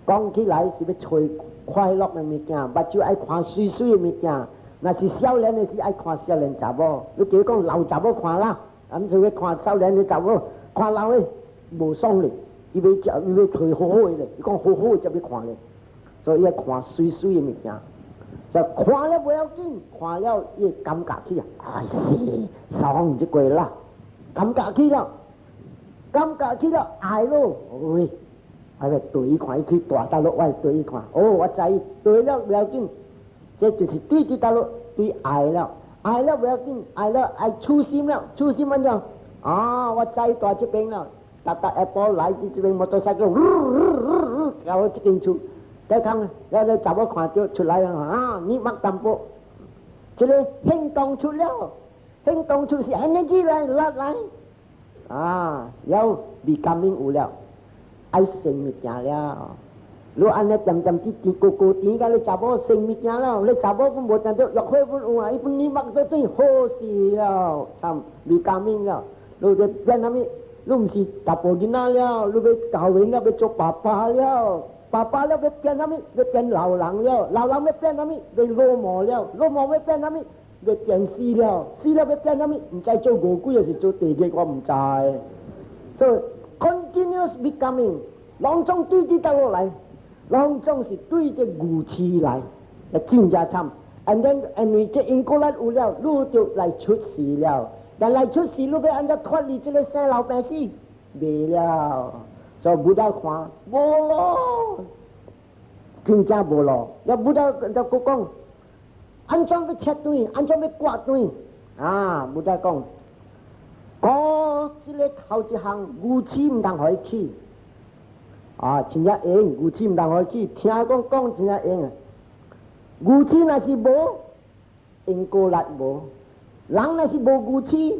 講起來是欲揣快樂的物件，目睭愛看媠媠的物件。若是少年的時愛看少年查某，你叫伊講老查某看啦，啊，就欲看少年的查某，看老的無爽咧。伊欲食，伊欲揣好好的咧，伊講好好的才欲看咧，所以伊愛看媠媠的物件。就看了無要緊，看了伊會感覺起啊，哎是，爽這過啦，感覺起了，感覺起了愛咯，喂，我欲對伊看，伊去大大陸，我會對伊看，哦，我知對了無要緊，這就是對佇大陸對愛了，愛了無要緊，愛了愛痴心了，痴心按怎？啊，我知蹛這邊了。逐逐下晡來佇這邊摩托車，到我這間厝，再看，了了查某看著出來啊，你目淡薄，這个行動出了，行動出是 energy 來力來，啊，了 becoming 有了，愛生物件了。你按呢恬恬佇甜糊糊甜，共你查某生物件了，你查某本無聽著，約會本有啊，伊本你目都對好勢了，參 becoming 了，你就變啥物？你毋是查埔囡仔了，你欲結婚了，欲做爸爸了，爸爸了欲變啥物？欲變老人了，老人欲變啥物？欲老毛了，老毛欲變啥物？欲變死了，死了欲變啥物？毋知做餓鬼抑是做地獄，我毋知。所以 continuous becoming，攏總對佇佗落來，攏總是對這愚癡來，真正慘。And then 因為這因果力有了，你就來出世了。但來出世，你欲按怎脫離這个生老病死？袂了。所以 Buddha 看無路，真正無路。了 Buddha 就閣講，按怎欲切斷？按怎欲割斷？啊，Buddha 講，講這个頭一項愚癡毋通予伊起。啊，真正閒，愚癡毋通予伊起。聽講講真正閒啊。愚癡若是無，因果力無。人若是無愚癡，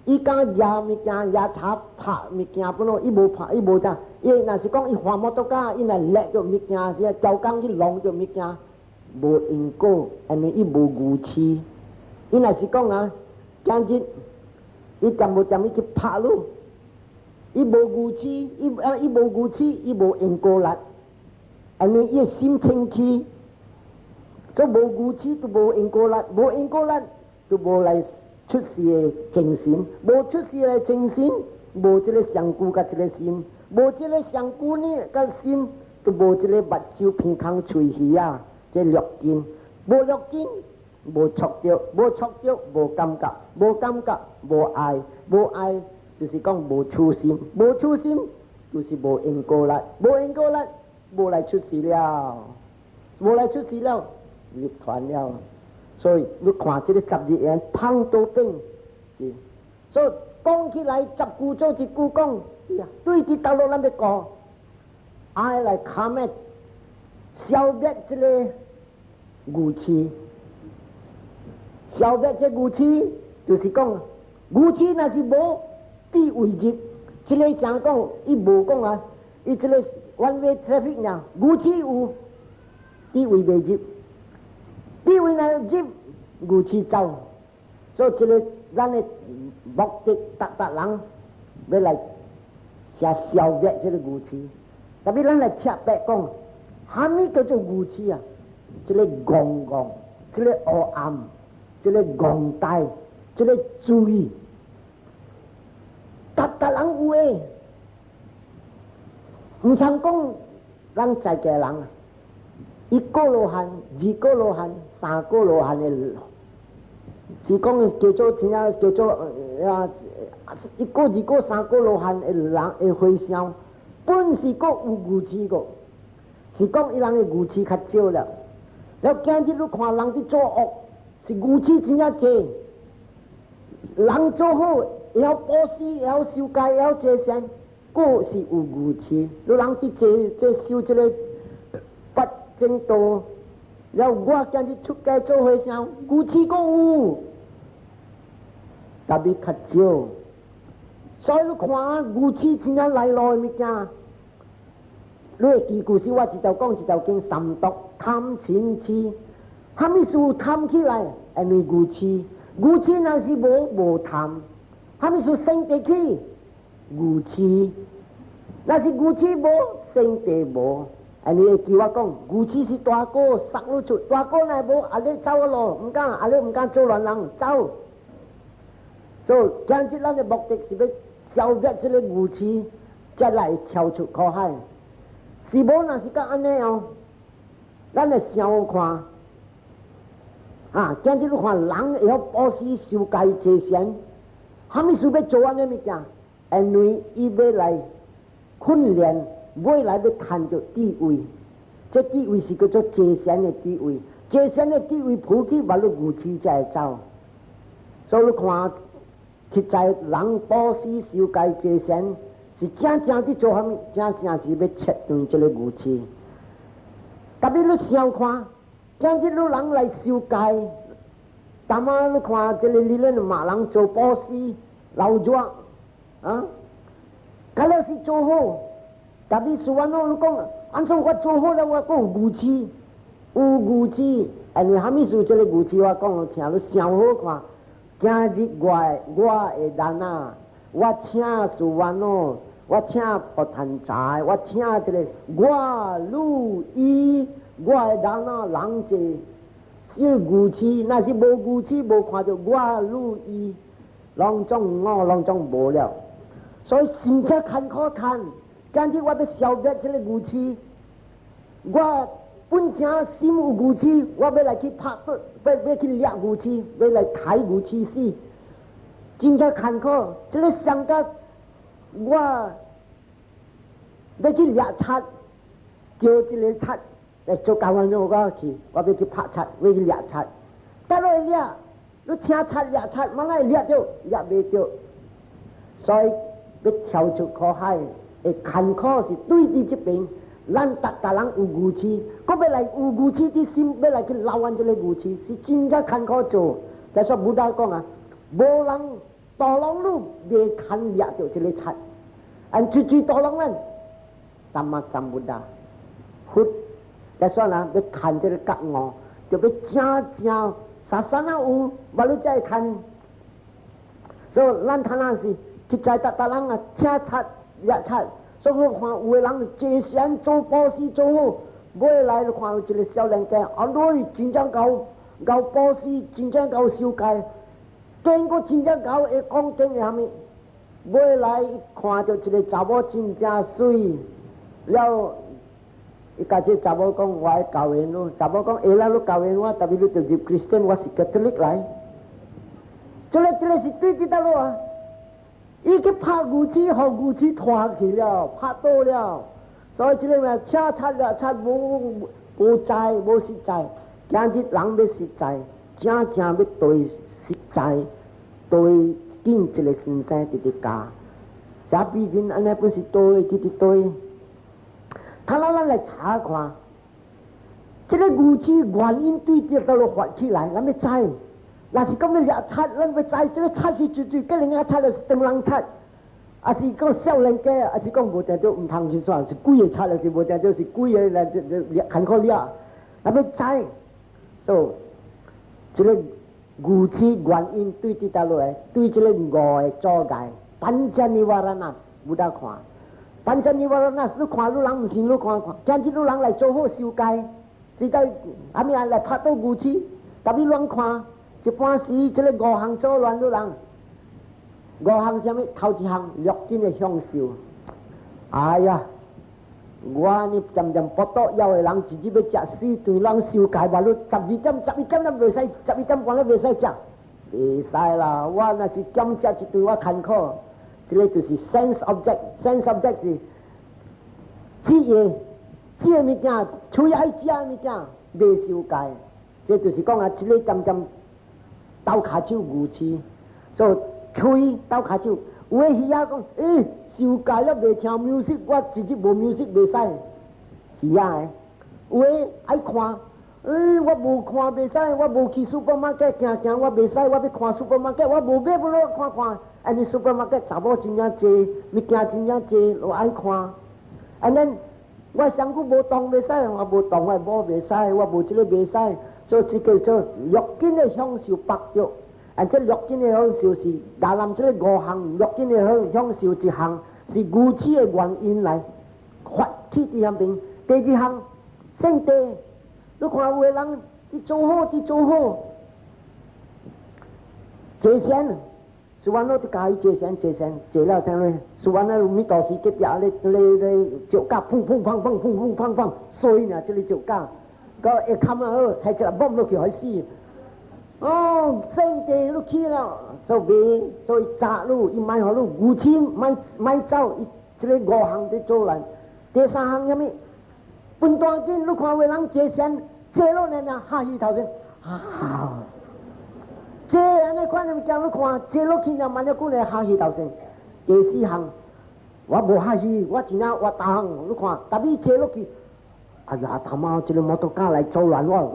伊敢攑物件、攑柴拍物件本咯，伊無拍，伊無啥。伊若是講伊換摩托車，伊若勒著物件時，交工去弄著物件，無因果，因為伊無愚癡。伊若是講啊，今日伊恬無恬伊去拍你，伊無愚癡，伊啊伊無愚癡，伊無因果力，因為伊心清氣，做無愚癡就無因果力，無因果力就無來出世的精神，無出世的精神，無這个身軀佮這个心，無這个身軀呢佮心，就無這个目睭鼻孔喙耳仔，這六根，無六根，無觸著，無觸著，無感覺，無感覺，無愛，無愛，就是講無痴心，無痴心，就是無因果力，無因果力，無來出世了，無來出世了，入團了。所以你看這个十二緣芳多變，是，所以講起來十句做一句講，是啊，對佇佗落咱欲講，愛來 commit 消滅這个愚癡，消滅這愚癡，就是講愚癡若是無智慧入，這个怎講？伊無講啊，伊這个 one way traffic 呢，愚癡有，智慧袂入。智慧若入，愚癡走，所以這个咱的目的，逐逐人欲來寫消滅這个愚癡。特別咱來切白講，啥物叫做愚癡啊？這个戇戇，這个黑暗，這个戇呆，這个罪，逐逐人有的，毋通講咱在家人啊。一果羅漢、二果羅漢、三果羅漢的是講叫做真正叫做啊一個、二個、三個羅漢的人的和尚，本是閣有愚癡個，是講伊人的愚癡較少了。了今日你看人佇做惡，是愚癡真正濟。人做好，會曉布施，會曉修戒，會曉坐禪，閣是有愚癡。你人佇這這修這個八正道，了我今日出家做和尚，愚癡閣有，特別較少。所以你看愚癡真正來路的物件。你會記故事，我一條講一條經，三毒貪嗔癡，啥物事貪起來，因為愚癡，愚癡若是無無貪，啥物事生地起，愚癡，若是愚癡無生地無，因為會記我講，愚癡是大果，殺你出，大果若無，阿你走咯，毋敢，阿你毋敢做亂人，走。所以今日咱的目的是欲消滅這個愚癡，才來跳出苦海。是無若是講按呢哦，咱來想看，啊，今日你看人會曉布施修戒坐禪，啥物事欲做按呢物件？因為伊欲來訓練，未來欲趁著智慧，這智慧是叫做坐禪的智慧，坐禪的智慧普及，完了愚癡才會走。所以你看，實在人布施修戒坐禪，是正正佇做啥物？正正是欲切斷這個愚癡。特別你想看，今日你人來修戒，淡仔你看這個理論嘛，人做布施、勞作啊，假了是做好。特別是我儂你講，按怎我做好了，我閣有愚癡，有愚癡，因為啥物事？這個愚癡我講予聽，你想好看。今日我的人啊，我請 Suvanno，我請佛壇財，我請這個我汝伊，我的人啊，人濟是愚癡，若是無愚癡，無看著我汝伊，攏總我攏總無了。所以真正艱苦趁，今日我欲消滅這個愚癡，我本正心有愚癡，我欲來去拍倒，欲去掠愚癡，欲來刣愚癡死，真正艱苦。這個相甲我欲去掠賊，叫一个賊來做交換我去，我欲去拍賊，欲去掠賊，等落掠，你請賊掠賊，嘛來掠著，掠袂著，所以欲跳出苦海，會艱苦是對佇這邊。咱逐家人有愚癡，閣欲來有愚癡的心，欲來去撈完這個愚癡，是真正艱苦做。就說 Buddha 講啊，無人導廊汝袂堪掠著這个賊，按最最導廊咱，Sammasambuddha，佛，就說啦，欲牽這个覺悟，就欲正正啥啥仔有，無你才會牽。所以咱睇那是，實在逐逐人啊，請賊掠賊。所以我看有的人坐禪做布施做好，尾來就看有一个少年家，啊，你真正𠢕𠢕布施，真正𠢕修戒，經過真正𠢕會講經的啥物，尾來伊看著一个查某真正媠，了，伊共這查某講我愛交緣咯，查某講會啦，你交緣我，特別你著入 Christian，我是 Catholic 來，這个這个是對佇佗落啊？伊去拍愚癡，予愚癡拖去了，拍倒了。所以這個嘛，請賊掠賊無無在無實在。今日人欲實在，正正欲對實在，對見一个先生直直教。啥比人按呢本是對，直直對。他咱咱來查看，這个愚癡原因對這佗落發起來，咱欲知。若是講欲掠賊，咱欲知這个賊是絕對，叫人家賊就是當人賊，抑是講少年家，抑是講無定著毋通去算，是幾个賊，抑是無定著是幾个來掠艱苦掠，咱欲知，所以這个愚癡原因對佇佗落來，對這個五个阻礙，panca nivaranas，Buddha 看，panca nivaranas，你看你人毋信，你看看，今日你人來做好修戒，這個啥物啊來拍倒愚癡，特別亂看。一般時，這个五項阻亂你人，五項啥物？頭一項六根的享受。哎呀，我呢漸漸腹肚枵的人，一日欲食四頓，人修戒嘛，你12點、11點都袂使，11點半都袂使食。袂使啦，我若是減食一頓我艱苦，這个就是 sense object，sense object 是食的食的物件，喙愛食的物件，袂受戒。這就是講啊，這个漸漸鬥跤手愚癡，所以喙鬥跤手，有的耳仔講，欸，受戒了袂聽 music，我一日無 music 袂使。耳仔的，有的愛看，欸，我無看袂使，我無去 supermarket 行行，我袂使，我欲看 supermarket，我無買不落看看，按呢 supermarket 查某真正濟，物件真正濟，我愛看。And then 我身軀無動袂使，我無動我某袂使，我無這个袂使。所以這叫做六根的享受縛著，啊，這六根的享受是大南這个五項，六根的享受一項是愚癡的原因來發起佇遐邊。第二項，勝地，你看有的人佇做好，佇做好，坐禪，是阮老佇教伊坐禪，坐禪，坐了聽咧，是阮咧咪大時隔壁咧咧咧石架，砰砰砰砰砰砰砰砰，衰呢，這个石架。個會冚啊好，係一個摸落去會死。哦，勝地你去了，做袂，所以炸你，伊莫予你愚癡，莫莫走，伊這个五項佇做來。第三項啥物？笨蛋緊，你看有人坐禪，坐落來呢，哈氣頭先，啊，坐按呢款的物件，你看坐落去了，慢了久呢，哈氣頭先。第四項，我無哈氣，我真正活動，你看，但伊坐落去。哎呀，他媽，這个摩托車來阻攔我，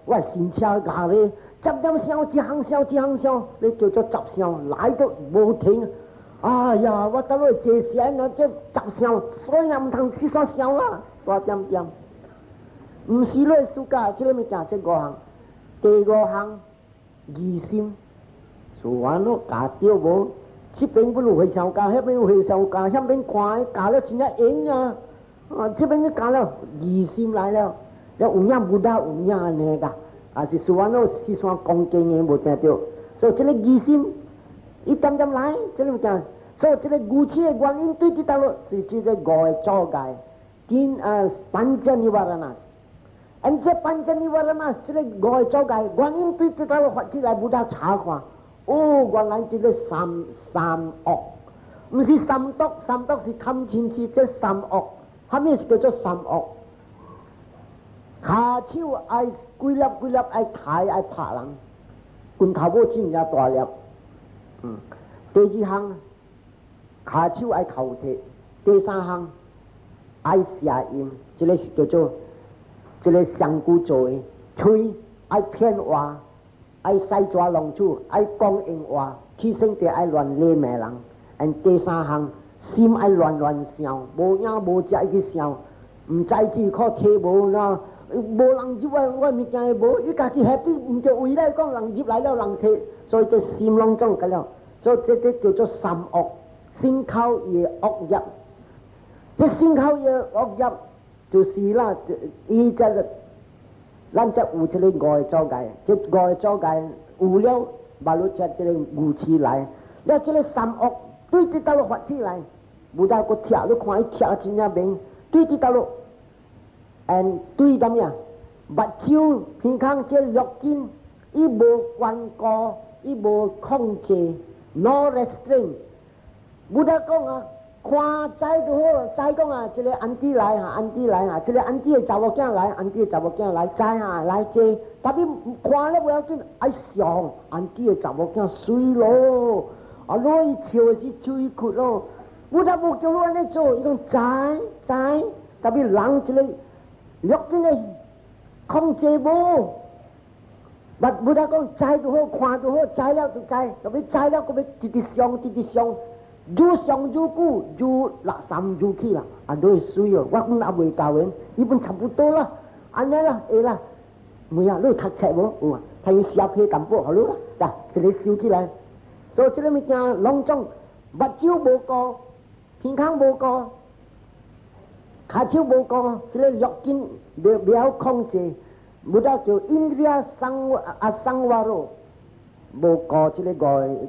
我新車軋咧，漸漸想一項想一項想，你叫做雜想來都無停。哎呀，我倒落坐禪啊，這雜想，所以也毋通去煞想啦，大點點。毋是你暑假，這个物件這五項，第五項疑心，是完咯，教對無？這邊本有和尚教，彼邊有和尚教，遐邊看教了真正閒啊！啊，這邊你教了疑心來了，了有影無得有影按呢個，啊是說完咯，四山講經的無聽著，所以這个疑心一點點來，這个物件，所以這个愚癡的原因對佇佗落是這个五个阻礙，見啊 panca nivaranas，按這 panca nivaranas 這个五个阻礙原因對佇佗落發起來，無得查看，哦，原來這个三惡，毋是三毒，三毒是貪嗔癡，這三惡。啥物是叫做三惡？跤手愛幾粒幾粒愛抬愛拍人，拳頭母真正大粒。第二項，跤手愛扣鐵；第三項，愛邪淫，這个是叫做這个上古做的。喙愛騙話，愛使蛇弄鼠，愛講閒話，起身地愛亂詈罵人。And 第三項，心愛亂亂想，無影無跡去想，毋知只靠體無啦，無人入來，我物件無，伊家己 happy，毋著為了講人入來了人提，所以這心攏總個了，所以這個叫做三惡，身口意惡業。這身口意惡業就是啦，伊這個咱才有這个五個阻礙，這五個阻礙有了，馬路才這个愚癡來，了這个三惡對佇佗落發起來。無得閣拆，你看伊拆真正明，對佇佗落，and 對啥物啊？目睭耳孔這六根，伊無關顧，伊無控制，no restraint。無得講啊，看知就好，知講啊，這个 auntie 來哈，auntie 來哈，這个 auntie 的查某囝來，auntie 的查某囝來，知哈來坐，特別看了無要緊，愛想 auntie 的查某囝媠咯，啊，攞伊笑的是水窟咯。無得無叫你按呢做，伊講知知，特別人這个六根的控制無，無得講知就好，看就好，知了就知，特別知了，閣欲直直想，直直想，愈想愈久，愈垃圾愈去啦，啊，你會媠哦，我阮猶未教緣，伊本差不多啦，按呢啦，會啦，毋啊，你有讀冊無？有啊，睇伊寫批淡薄，予你啦，來，一个收起來。所以這个物件攏總目睭無顧，耳孔無顧，跤手無顧，這个六根袂曉控制，無得叫 indriya asamvaro，無顧這个五，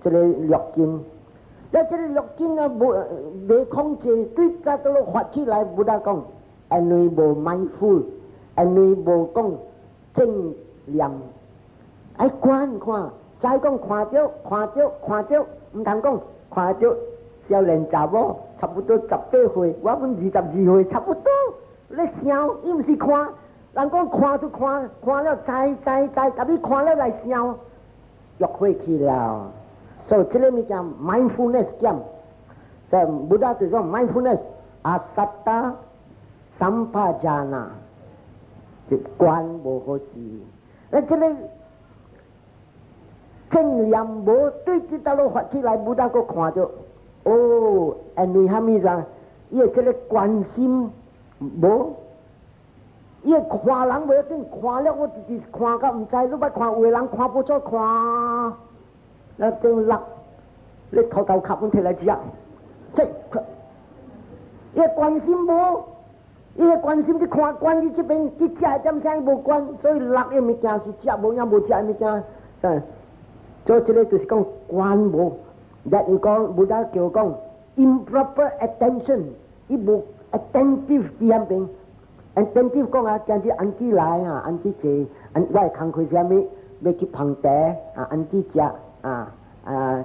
這个六根。了這个六根啊，無袂控制，對甲倒落發起來，無得講，因為無 mindful，因為無講正念，愛觀看。知講看著看著看著，毋通講看著少年查某差不多18歲，我阮22歲，差不多。咧想，伊毋是看，人講看就看，看了知知知，特別看了來想，欲火去了。所以這个物件 mindfulness 減，這 Buddha 就講 mindfulness asatta sampajana，就觀無好勢。那這个正念無對這搭路發起來，Buddha閣看著，哦，因為蝦米啥？伊的這个關心無，伊會看人袂要緊，看了我直直看甲毋知，你捌看有的人看不出看，那正落，你頭頭殼阮摕來食，這，伊的關心無，伊的關心去看，關佇這邊去食的點聲伊無關，所以落的物件是食無影無食的物件，所以這个就是講觀無，一伊講 Buddha 叫講 improper attention，伊無 attentive 佇遐邊，attentive 講啊，今日 auntie 來啊，auntie 坐，我的工課是啥物？欲去捧茶啊，auntie 食啊啊啊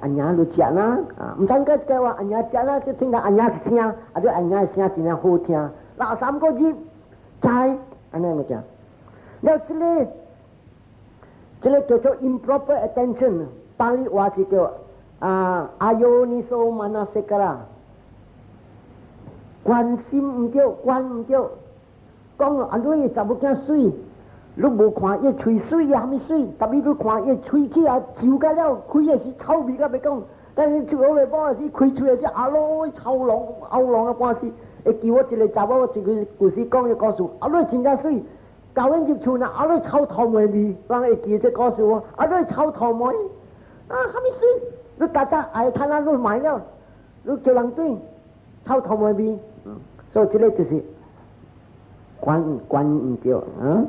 阿娘你食啦啊，毋知個叫我阿娘食啦，就聽到阿娘聲，啊，這阿娘聲真正好聽，老三個字知，按呢物件。了這个，這个叫做 improper attention，巴利話是叫啊 ayoniso manasikara，關心毋對，觀毋對，講啊，你查某囝媠，你無看伊喙媠啊，蝦米媠？特別你看伊喙齒啊，皺甲了，開的時臭味甲袂講，但是出好來半時開喙的時，阿羅臭龍喉嚨啊半死。會記我一個查某，一個故事講個故事，阿羅真正媠，教阮入厝呢，阿羅臭頭毛味，人會記這故事無？阿羅臭頭毛，啊，蝦米媠？你逐早愛睇啦，你買了，你叫人對臭頭毛味，所以這个就是觀觀毋對，嗯。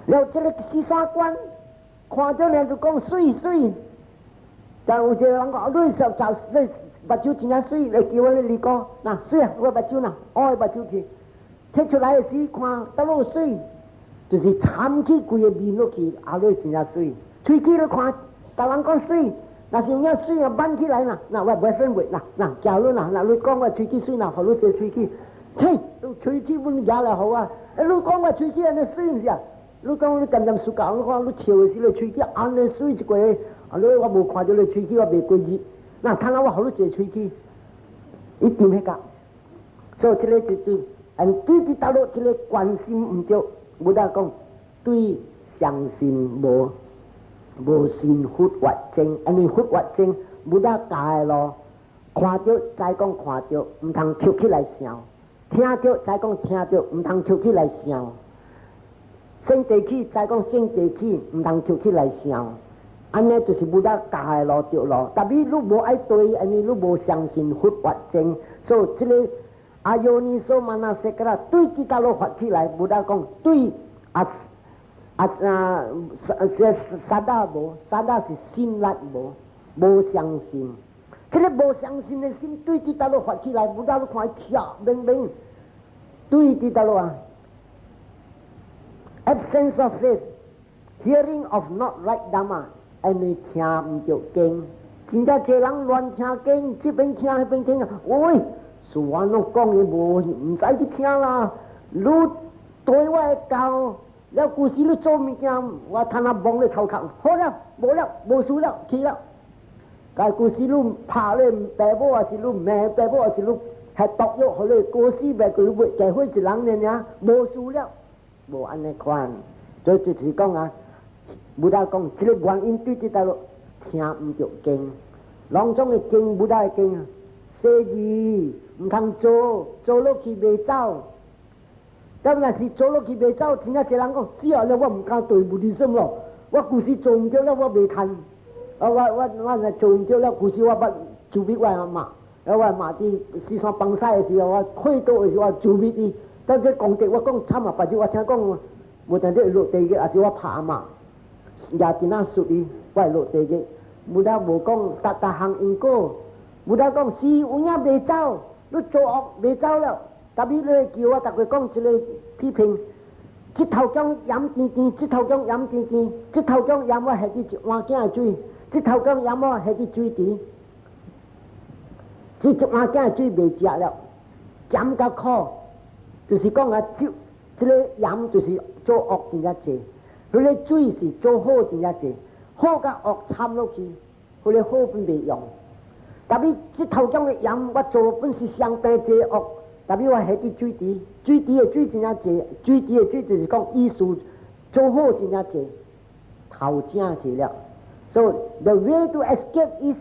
了這个四三觀，看著呢就講媠媠，但有一個人講，你十十你目睭真正媠，來叫我咧你講，吶媠啊，我目睭吶，我的目睭去，摕出來的時看，倒落媠，就是參起規个面落去，阿你真正媠，喙齒你看，逐人講媠，若是有影媠啊，挽起來啦，吶我袂分袂，吶吶，行你吶，吶你講我喙齒媠吶，予你這喙齒，切，喙齒阮舉來予我，欸，你講我喙齒按呢媠毋是啊？你講你漸漸輸教，你看你笑的時，你喙齒按呢媠一個，啊你我無看著你喙齒，我袂過日。那看來我予你一個喙齒，一定彼個。所以這个就對，嗯，對佇倒落這个關心毋對，Buddha 講對相信無無信佛法證，因為佛法證 Buddha 教的路，看著知講看著，毋通抾起來想；聽著知講聽著，毋通抾起來想。生地起，知講生地起，毋通抾起來想。按呢就是 Buddha 教的路對路，特別你無愛對，因為你無相信佛法證，所以這个 ayoniso manasikara 對佇倒落發起來，Buddha 講對啊啊啊，saddhā 無，saddhā 是信力無，無相信。這个無相信的心對佇倒落發起來，Buddha 你看伊跳明明對佇倒落啊。Absence of faith, hearing of not right dharma，因為聽毋著經，真正濟人亂聽經，這邊聽彼邊聽，喂，是我攏講的無，毋使去聽啦。你對我的教，了舊時你做物件，我睇下摸你頭殼，好了，無了，無事了，去了。但舊時你拍你爸母，還是你罵爸母，還是你下毒藥，予你過死袂過，你袂解火一人爾爾，無事了。無按呢款，所以就是講啊，Buddha 講，這个原因對這條路聽毋著經，攏總的經，Buddha 的經啊，細膩毋通做，做落去袂走。咁若是做落去袂走，真正一人講死啊！了我毋敢對 Buddhism 咯，我舊時做毋著了，我袂趁。啊，我若做毋著了，舊時我捌誅滅我阿媽，啊，我阿媽佇四川崩屎的時候，我開刀的時候我誅滅伊。但這功德我講慘啊！別日我聽講，無定得落地獄，抑是我拍阿媽，也真仔輸伊，我會落地獄。Buddha 無講，逐逐項因果，Buddha 講是有影袂走，你做惡袂走了。特別你會記我逐個講這个批評，這頭江鹽甜甜，這頭江鹽甜甜，這頭江鹽我下佇一碗羹的水，這頭江鹽我下佇水池，這一碗羹的水袂食了，鹹佮苦，就是講啊，這個鹽就是做惡真正濟，彼個水是做好真正濟，好佮惡摻落去，彼個好本袂用。但是這頭江的鹽我做本是雙倍濟惡。但是我下佇水池，水池的水真正濟，水池的水就是講意思做好真正濟，頭正去了。So the way to escape is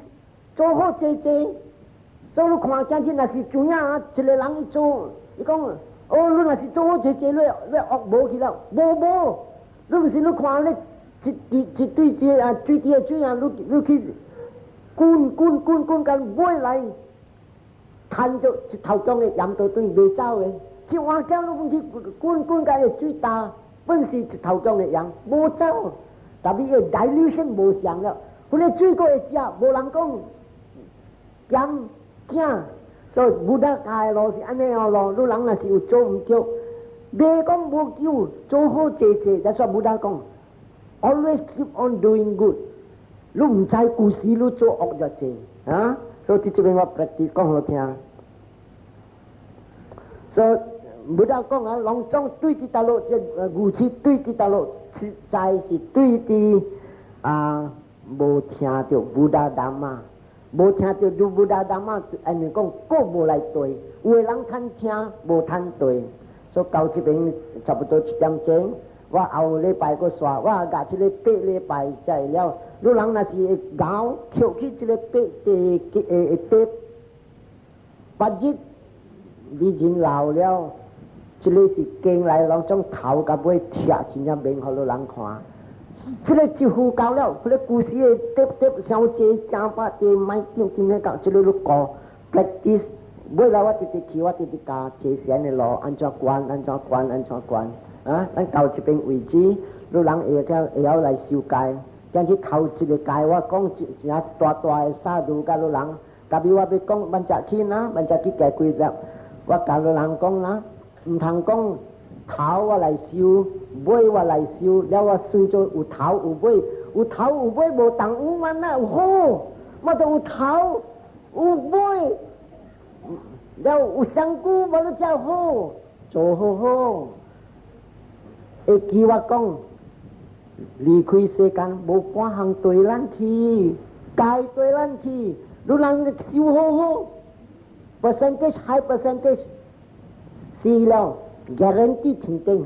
做好濟濟。所以你看今日若是怎樣，一個人伊做，伊講哦，你若是做好濟濟，你惡無去了，無無，你毋是你看你一對一對這啊水池的水啊，你去滾滾滾滾到尾來。趁著一頭江的鹽都轉袂走的，一碗羹攏去滾滾甲個水焦，本是一頭江的鹽無走，但是伊 dilution 無相了，彼個水閣會食，無人講鹹正，所以 Buddha 教的路是按呢哦路，你人若是有做毋對，袂講無救，做好濟濟，才說 Buddha 講，always keep on doing good，你毋知舊時你做惡就濟啊。所以這邊我 practice 講予聽。所以 Buddha 講啊，攏總對佇佗落，這牛市對佇佗落，實在是對佇啊，無聽著 Buddha Dhamma，無聽著 Buddha Dhamma，按呢講，閣無來對，有的人趁聽，無趁對。所以到這邊差不多7點鐘，我後禮拜閣煞，我共這个八禮拜才會了。你人若是會𠢕，抾去這个八地的八日，你人老了，這个是經來攏總頭共尾拆真正免予你人看。這个一副夠了，彼個故事的疊疊傷濟，正百地莫定定咧講，這个你顧 practice。尾來我直直去，我直直教坐禪的路，按怎觀，按怎觀，按怎觀。啊，咱到這邊為止，你人會曉會曉來修戒。今日頭一个戒，我講一真大大的 sadhu 共你人，特別我欲講萬只去啦，萬只去加幾粒，我共你人講啦，毋通講頭我來修，尾我來修，了我算做有頭有尾，有頭有尾無同有萬啊，有好，我就有頭有尾，了有身軀，我都真好，做好好。會記我講，離開世間無半項綴咱去，該綴咱去，你人修好好，percentage high percentage，死了，guarantee 天頂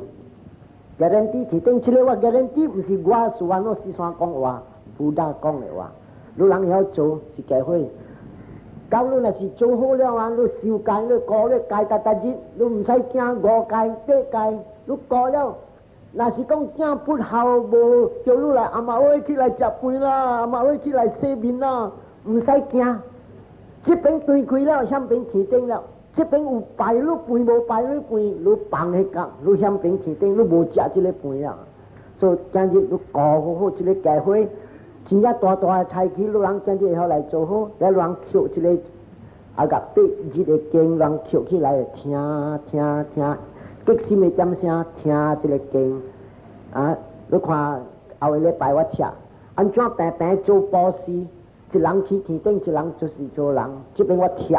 ，guarantee 天頂，這個我 guarantee 毋是我蘇安諾四山講話，Buddha 講的話，你人曉做是機會。到你若是做好了啊，你修戒，你過咧戒逐逐日，你毋使驚五戒八戒，你過了。若是講驚不孝無叫你來阿媽會起來食飯啦，阿媽會起來洗面啦，毋使驚。這邊斷開了，向邊天頂了；這邊有擺你飯無擺你飯，你放彼角，你向邊天頂，你無食這個飯啊。所以今日你顧好好這個家伙，真正大大的菜去，你人今日會曉來做好，了人抾這個啊共八日的經，人抾起來聽聽聽。激心的點聲聽這個經啊！你看後個禮拜我聽，按怎平平做布施，一人去天頂，一人就是做人。這邊我聽，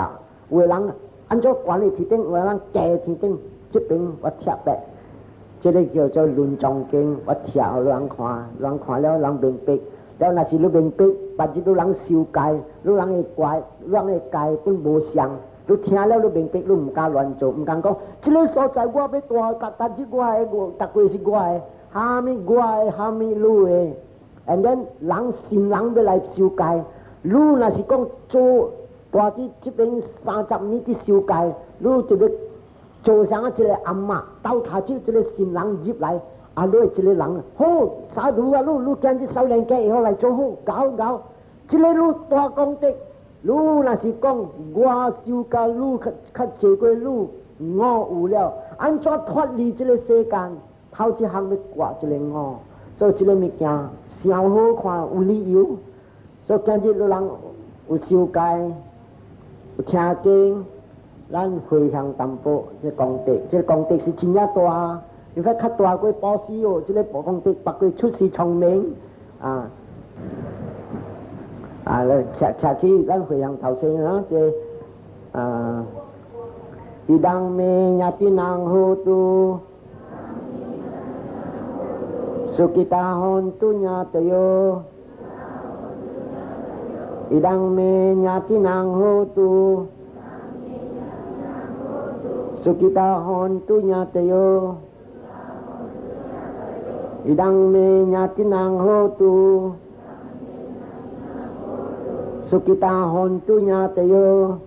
有的人按怎懸佇天頂，有的人低天頂。這邊我聽白，這個叫做論藏經，我聽予人看，人看了人明白。了若是你明白，別日你人修戒，你人的乖，你人的戒本無相。你聽了你明白，你毋敢亂做，毋敢講。這個所在我欲蹛，逐逐日我的，我逐個是我的，蝦米我的，蝦米你的。And then 人新人欲來修戒，你若是講做蹛佇這邊30年佇修戒，你就欲做啥一個阿嬤，鬥跤手一個新人入來，啊，你一個人好，sadhu 啊，你今日少年家會好來做好，𠢕𠢕，這個你大功德。你若是講我修甲你較較濟過你，我有了，按怎脫離這個世間？頭一項欲割這個我，所以這個物件誠好看，有理由。所以今日你人有修戒，有聽經，咱回向淡薄這功德，這個功德是真正大。因為較大過布施哦，這個無講得別過出世聰明啊！啊，來徛徛起，咱回向頭先啊，這啊，idam me ñātinam hotu sukhita hontu ñātayo idam me ñātinam hotu sukhita hontu ñātayo idam me ñātinam hotu sukhita hontu ñātayo。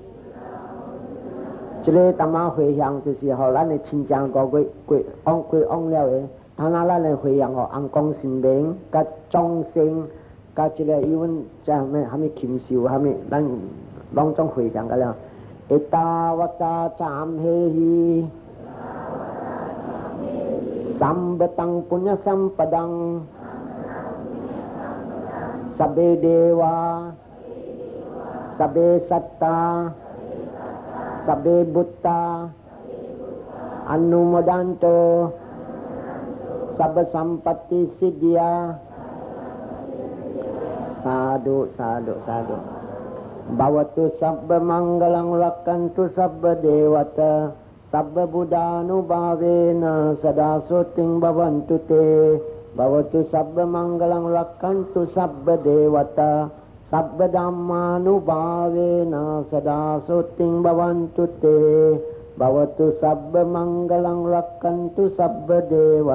這个淡仔回向就是予咱的親情五過過往過往了的，通啊咱的回向予尪公神明、佮眾生、佮這个伊阮這啥物啥物禽獸啥物，咱攏總回向個了。Ettāvatā ca amhehi sambhataṃ puññasampadaṃ sabbe devā sabbe sattā sabbe bhūtā anumodantu sabba sampatti siddhiyā. Sādhu, sādhu, sādhu. Bhavatu sabba maṅgalaṃ rakkhantu sabba devatā sabba buddhānubhāvena sadā sotiṃ bhavantu te. Bhavatu sabba maṅgalaṃ rakkhantu sabba devatā sabba dhammānubhāvena sadā sotiṃ bhavantu te. Bhavatu sabba maṅgalaṃ rakkhantu sabba devatā.